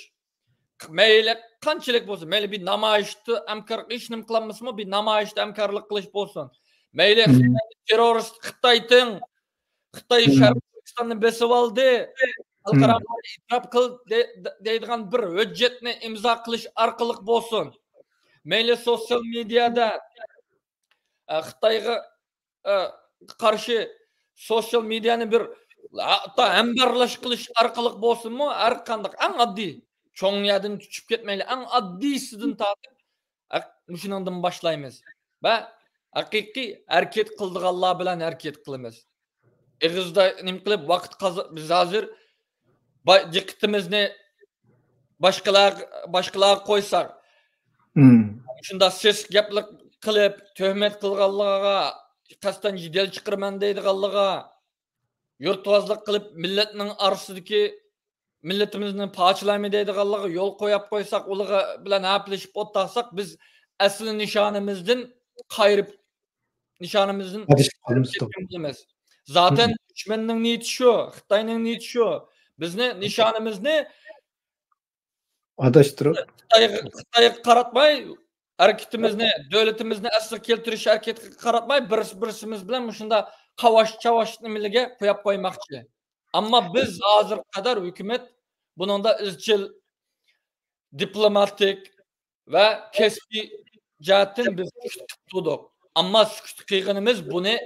مەيلى قانچىلىك بولسۇن، مەيلى بىر نامايىشتا ھەمكار، ھېچ نېمە قىلالمىسىمۇ، بىر نامايىشتا ھەمكارلىق قىلىش بولسۇن. مەيلى مم. تېررورىست خىتاي تىڭ، خىتاي مم. شەرقىي تۈركىستاننى بېسىۋالدى، خەلقئارا مم. ئېتىراپ قىل دە-، دە-، دەيدىغان بىر ھۆججەتنى ئىمزا قىلىش ئارقىلىق بولسۇن. مەيلى سوتسىيال مېدىيادا، ئە، خىتايغا، ئە، قارشى سوتسىيال مېدىيانى بىر ھەتتا ھەمبەرلەش قىلىش ئارقىلىق بولسۇنمۇ، ھەر قانداق ئەڭ ئاددىي، چوڭ يەردىن چۈشۈپ كەتمەيلى، ئەڭ ئاددىيسىدىن تارتىپ، ھەق-، مۇشۇنىڭدىن باشلايمىز. ۋە ھەقىقىي ھەرىكەت قىلىدىغانلار بىلەن ھەرىكەت قىلىمىز. ئېغىزدا نېمە قىلىپ ۋاقىت قازا-، بىز ھازىر با-، دىققىتىمىزنى باشقىلار-، باشقىلارغا قويساق، مم. شۇنداق سېسىق گەپلەر قىلىپ، تۆھمەت قىلغانلارغا، قەستەن جېدەل چىقىرىمەن دەيدىغانلارغا، يۇرتۋازلىق قىلىپ، مىللەتنىڭ ئارىسىدىكى، مىللىتىمىزنى پارچىلايمەن دەيدىغانلارغا يول قويۇپ قويساق، ئۇلار بىلەن ھەپىلىشىپ ئولتۇرساق، بىز ئەسلى نىشانىمىزدىن قايرىپ، نىشانىمىزدىن ئادىشىپ قالىمىز. زاتەن دۈشمەننىڭ نىيىتى شۇ، خىتاينىڭ نىيىتى شۇ. بىزنى، نىشانىمىزنى ئاداشتۇرۇپ، خىتايغا، خىتايغا قاراتماي، ھەرىكىتىمىزنى، دۆلىتىمىزنى ئەسلىگە كەلتۈرۈش ھەرىكىتىگە قاراتماي، بىرسى بىرسىمىز بىلەن مۇشۇنداق قاۋاش-چاۋاش نېمىلىگە قويۇپ قويماقچى. ئەمما بىز ھازىرغا قەدەر ھۆكۈمەت بۇنىڭدا ئىزچىل دىپلوماتىك ۋە كەسپىي جەھەتتىن بىز سۈكۈت قىلىپ تۇردۇق. ئەمما سۈكۈت قىلغىنىمىز بۇنى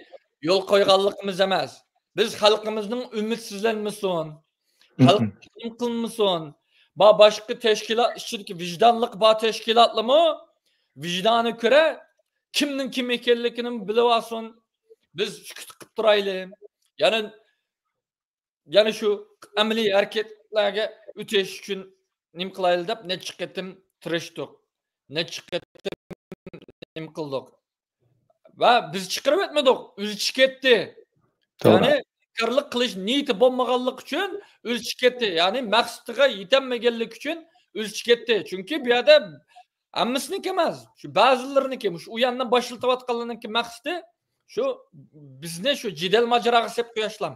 يول قويغانلىقىمىز ئەمەس. بىز خەلقىمىزنىڭ ئۈمىدسىزلەنمىسۇن، خەلق قىلمىسۇن. با-، باشقا تەشكىلات ئىچىدىكى ۋىجدانلىق بار تەشكىلاتلىمۇ ۋىجدانى كۆرە، كىمنىڭ كىم ئىكەنلىكىنى بىلىۋالسۇن. بىز سۈكۈت قىلىپ تۇرايلى. يەنە يەنە شۇ ئەمەلىي ھەرىكەتلەرگە ئۆتۈش ئۈچۈن نېمە قىلايلى دەپ نەچچە قېتىم تىرىشتۇق. نەچچە قېتىم نېمە قىلدۇق. ۋە بىز چىقىرىۋەتمىدۇق. ئۆزى چىقىپ كەتتى. توغرا. يەنى ھەمكارلىق قىلىش نىيىتى بولمىغانلىقى ئۈچۈن ئۆزى چىقىپ كەتتى. يەنى مەقسىتىگە يېتەلمىگەنلىكى ئۈچۈن ئۆزى چىقىپ كەتتى. چۈنكى بۇ يەردە ھەممىسىنىڭكى ئەمەس. شۇ بەزىلىرىنىڭكى، مۇشۇ ئۇياننى باشلىتىۋاتقانلارنىڭكى مەقسىتى شۇ بىزنى شۇ جېدەل ماجىراغا سېلىپ قويۇشلام.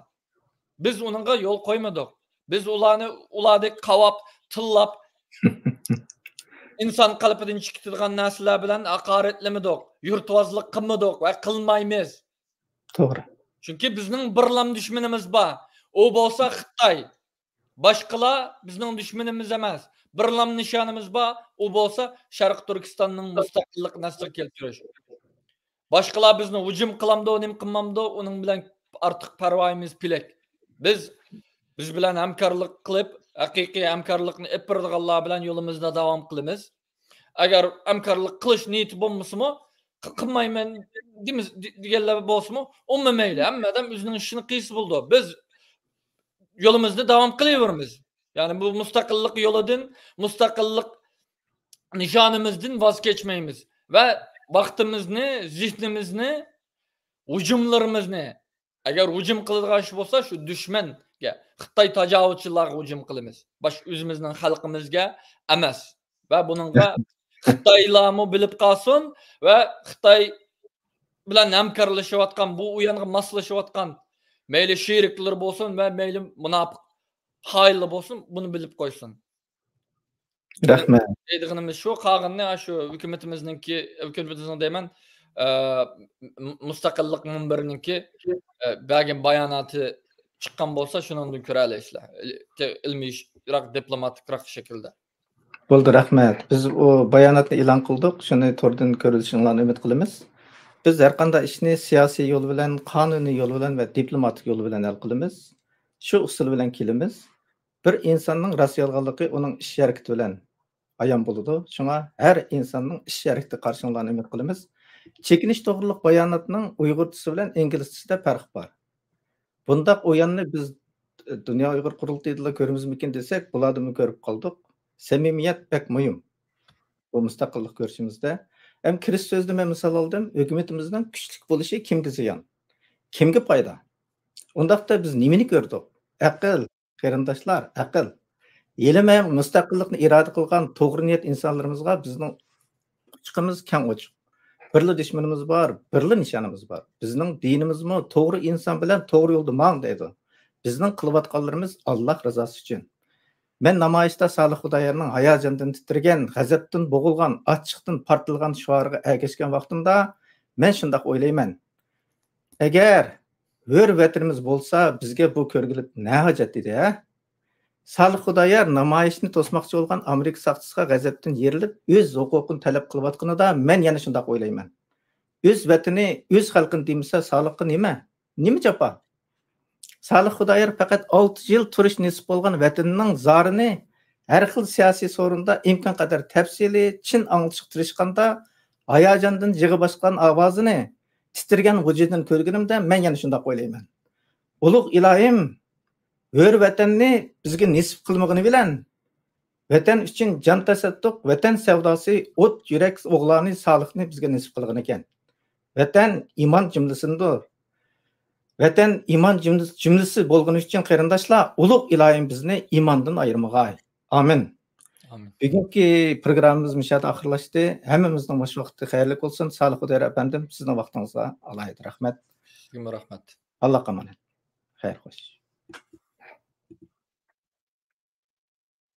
بىز ئۇنىڭغا يول قويمىدۇق. بىز ئۇلارنى ئۇلاردەك قاۋاپ، تىللاپ، ئىنسان قەلبىدىن چىقىدىغان نەرسىلەر بىلەن ھاقارەتلىمىدۇق، يۇرتۋازلىق قىلمىدۇق ۋە قىلمايمىز. توغرا. چۈنكى بىزنىڭ بىرلام دۈشمىنىمىز بار. ئۇ بولسا خىتاي. باشقىلار بىزنىڭ دۈشمىنىمىز ئەمەس. بىرلام نىشانىمىز بار. ئۇ بولسا شەرقىي تۈركىستاننىڭ مۇستەقىللىقىنى ئەسلىگە كەلتۈرۈش. باشقىلار بىزنى ھۇجۇم قىلامدۇ، نېمە قىلمامدۇ، ئۇنىڭ بىلەن ئارتۇق پەرۋايىمىز پېلەك. بىز، بىز بىلەن ھەمكارلىق قىلىپ، ھەقىقىي ھەمكارلىقنى ئېلىپ بېرىدىغانلار بىلەن يولىمىزدا داۋام قىلىمىز. ئەگەر ھەمكارلىق قىلىش نىيىتى بولمىسىمۇ، ق-، قىلمايمەن دېمىز-، دې-، دېگەنلەر بولسىمۇ، ئومۇمەن مەيلى، ھەممە ئادەم ئۆزىنىڭ ئىشىنى قىلسا بولىدۇ. بىز يولىمىزنى داۋام قىلىۋېرىمىز. يەنى بۇ مۇستەقىللىق يولىدىن، مۇستەقىللىق نىشانىمىزدىن ۋاز كەچمەيمىز. ۋە ۋاقتىمىزنى، زېھنىمىزنى، ھۇجۇملىرىمىزنى، ئەگەر ھۇجۇم قىلىدىغان ئىش بولسا، شۇ دۈشمەن خىتاي تاجاۋۇزچىلارغا ھۇجۇم قىلىمىز. باش ئۆزىمىزنىڭ خەلقىمىزگە ئەمەس. ۋە بۇنىڭغا خىتايلارمۇ بىلىپ قالسۇن ۋە خىتاي بىلەن ھەمكارلىشىۋاتقان، بۇ ئۇيانغا ماسلىشىۋاتقان مەيلى شېرىكلىرى بولسۇن ۋە مەيلى مۇناپىق خائىنلار بولسۇن، بۇنى بىلىپ قويسۇن. رەھمەت. دەيدىغىنىمىز شۇ، قالغىنىنى شۇ ھۆكۈمىتىمىزنىڭكى، ھۆكۈمىتىمىزنىڭ دەيمەن، ئە، م-، مۇستەقىللىق مۇنبىرىنىڭكى، ئە، بەرگەن باياناتى چىققان بولسا، شۇنىڭدىن كۆرەلەيسىلەر. ئىل-، ئىلمىيراق، دىپلوماتىكراق شەكىلدە. بولدى، رەھمەت. بىز ئۇ باياناتنى ئېلان قىلدۇق. شۇنى توردىن كۆرۈۋېلىشىڭلارنى ئۈمىد قىلىمىز. بىز ھەر قانداق ئىشنى سىياسىي يول بىلەن، قانۇنىي يول بىلەن ۋە دىپلوماتىك يول بىلەن ھەل قىلىمىز. شۇ ئۇسۇل بىلەن كېلىمىز. بىر ئىنساننىڭ راست يالغانلىقى ئۇنىڭ ئىش ھەرىكىتى بىلەن ئايان بولىدۇ. شۇڭا ھەر ئىنساننىڭ ئىش ھەرىكىتىگە قارىشىڭلارنى ئۈمىد قىلىمىز. چېكىنىش توغرۇلۇق باياناتنىڭ ئۇيغۇرچىسى بىلەن ئىنگلىزچىسىدە پەرق بار. بۇنداق ئويۇننى بىز، ئە، دۇنيا ئۇيغۇر قۇرۇلتىيىدىلا كۆرىمىزمىكىن دېسەك، بۇلاردىنمۇ كۆرۈپ قالدۇق. سەمىمىيەت بەك مۇھىم بۇ مۇستەقىللىق كۈرىشىمىزدە. ھەم كىرىش سۆزىدىن مەن مىسال ئالدىم. ھۆكۈمىتىمىزنىڭ كۈچلۈك بولۇشى كىمگە زىيان؟ كىمگە پايدا؟ ئۇنداقتا بىز نېمىنى كۆردۇق؟ ئەقىل، قېرىنداشلار، ئەقىل. ھېلىمۇ مۇستەقىللىقنى ئىرادە قىلغان توغرا نىيەت ئىنسانلىرىمىزغا بىزنىڭ ئۇچىقىمىز كەڭ ئوچۇق. بىرلا دۈشمىنىمىز بار، بىرلا نىشانىمىز بار. بىزنىڭ دىنىمىزمۇ توغرا ئىنسان بىلەن توغرا يولدا ماڭ دەيدۇ. بىزنىڭ قىلىۋاتقانلىرىمىز ئاللاھ رىزاسى ئۈچۈن. مەن نامايىشتا سالىھ خۇدايارنىڭ ھاياجاندىن تىترىگەن، غەزەپتىن بوغۇلغان، ئاچچىقتىن پارتلىغان شوئارىغا ئەگەشكەن ۋاقتىمدا مەن شۇنداق ئويلايمەن. ئەگەر ھۆر ۋەتىنىمىز بولسا، بىزگە بۇ كۆرگۈلۈك نە ھاجەت ئىدى، ھە؟ سالىھ خۇدايار نامايىشنى توسماقچى بولغان ئامېرىكا ساقچىسىغا غەزەپتىن يېرىلىپ، ئۆز ھوقۇقىنى تەلەپ قىلىۋاتقىنىدا، مەن يەنە شۇنداق ئويلايمەن. ئۆز ۋەتىنى، ئۆز خەلقىنى دېمىسە، سالىھقا نېمە؟ نېمە جاپا؟ سالىھ خۇدايار پەقەت ئالتە يىل تۇرۇش نېسىپ بولغان ۋەتىنىنىڭ زارىنى ھەر خىل سىياسىي سورۇندا ئىمكان قەدەر تەپسىلىي، چىن ئاڭلىتىشقا تىرىشقاندا، ھاياجاندىن يىغا باسقان ئاۋازىنى تىترىگەن غۇجىدىن كۆرگىنىمدە، مەن يەنە شۇنداق ئويلايمەن. ئۇلۇغ ئىلاھىم، ھۆر ۋەتەننى بىزگە نېسىپ قىلمىغىنى بىلەن، ۋەتەن ئۈچۈن جان تەسەددۇق، ۋەتەن سەۋداسى، ئوت يۈرەك ئوغلانى سالىھنى بىزگە نېسىپ قىلغىنىكەن. ۋەتەن ئىمان جۈملىسىدىندۇر. ۋەتەن ئىمان جۈملىسى، جۈملىسى بولغىنى ئۈچۈن، قېرىنداشلار، ئۇلۇغ ئىلاھىم بىزنى ئىماندىن ئايرىمىغاي. ئامىن. ئامىن. بۈگۈنكى پروگراممىمىز مۇشۇ يەردە ئاخىرلاشتى. ھەممىمىزنىڭ مۇشۇ ۋاقتى خەيرلىك بولسۇن. سالىھ خۇدايار ئەپەندىم، سىزنىڭ ۋاقتىڭىزغا ئالاھىدە رەھمەت. سىزگىمۇ رەھمەت. ئاللاغا ئامانەت. خەير خوش.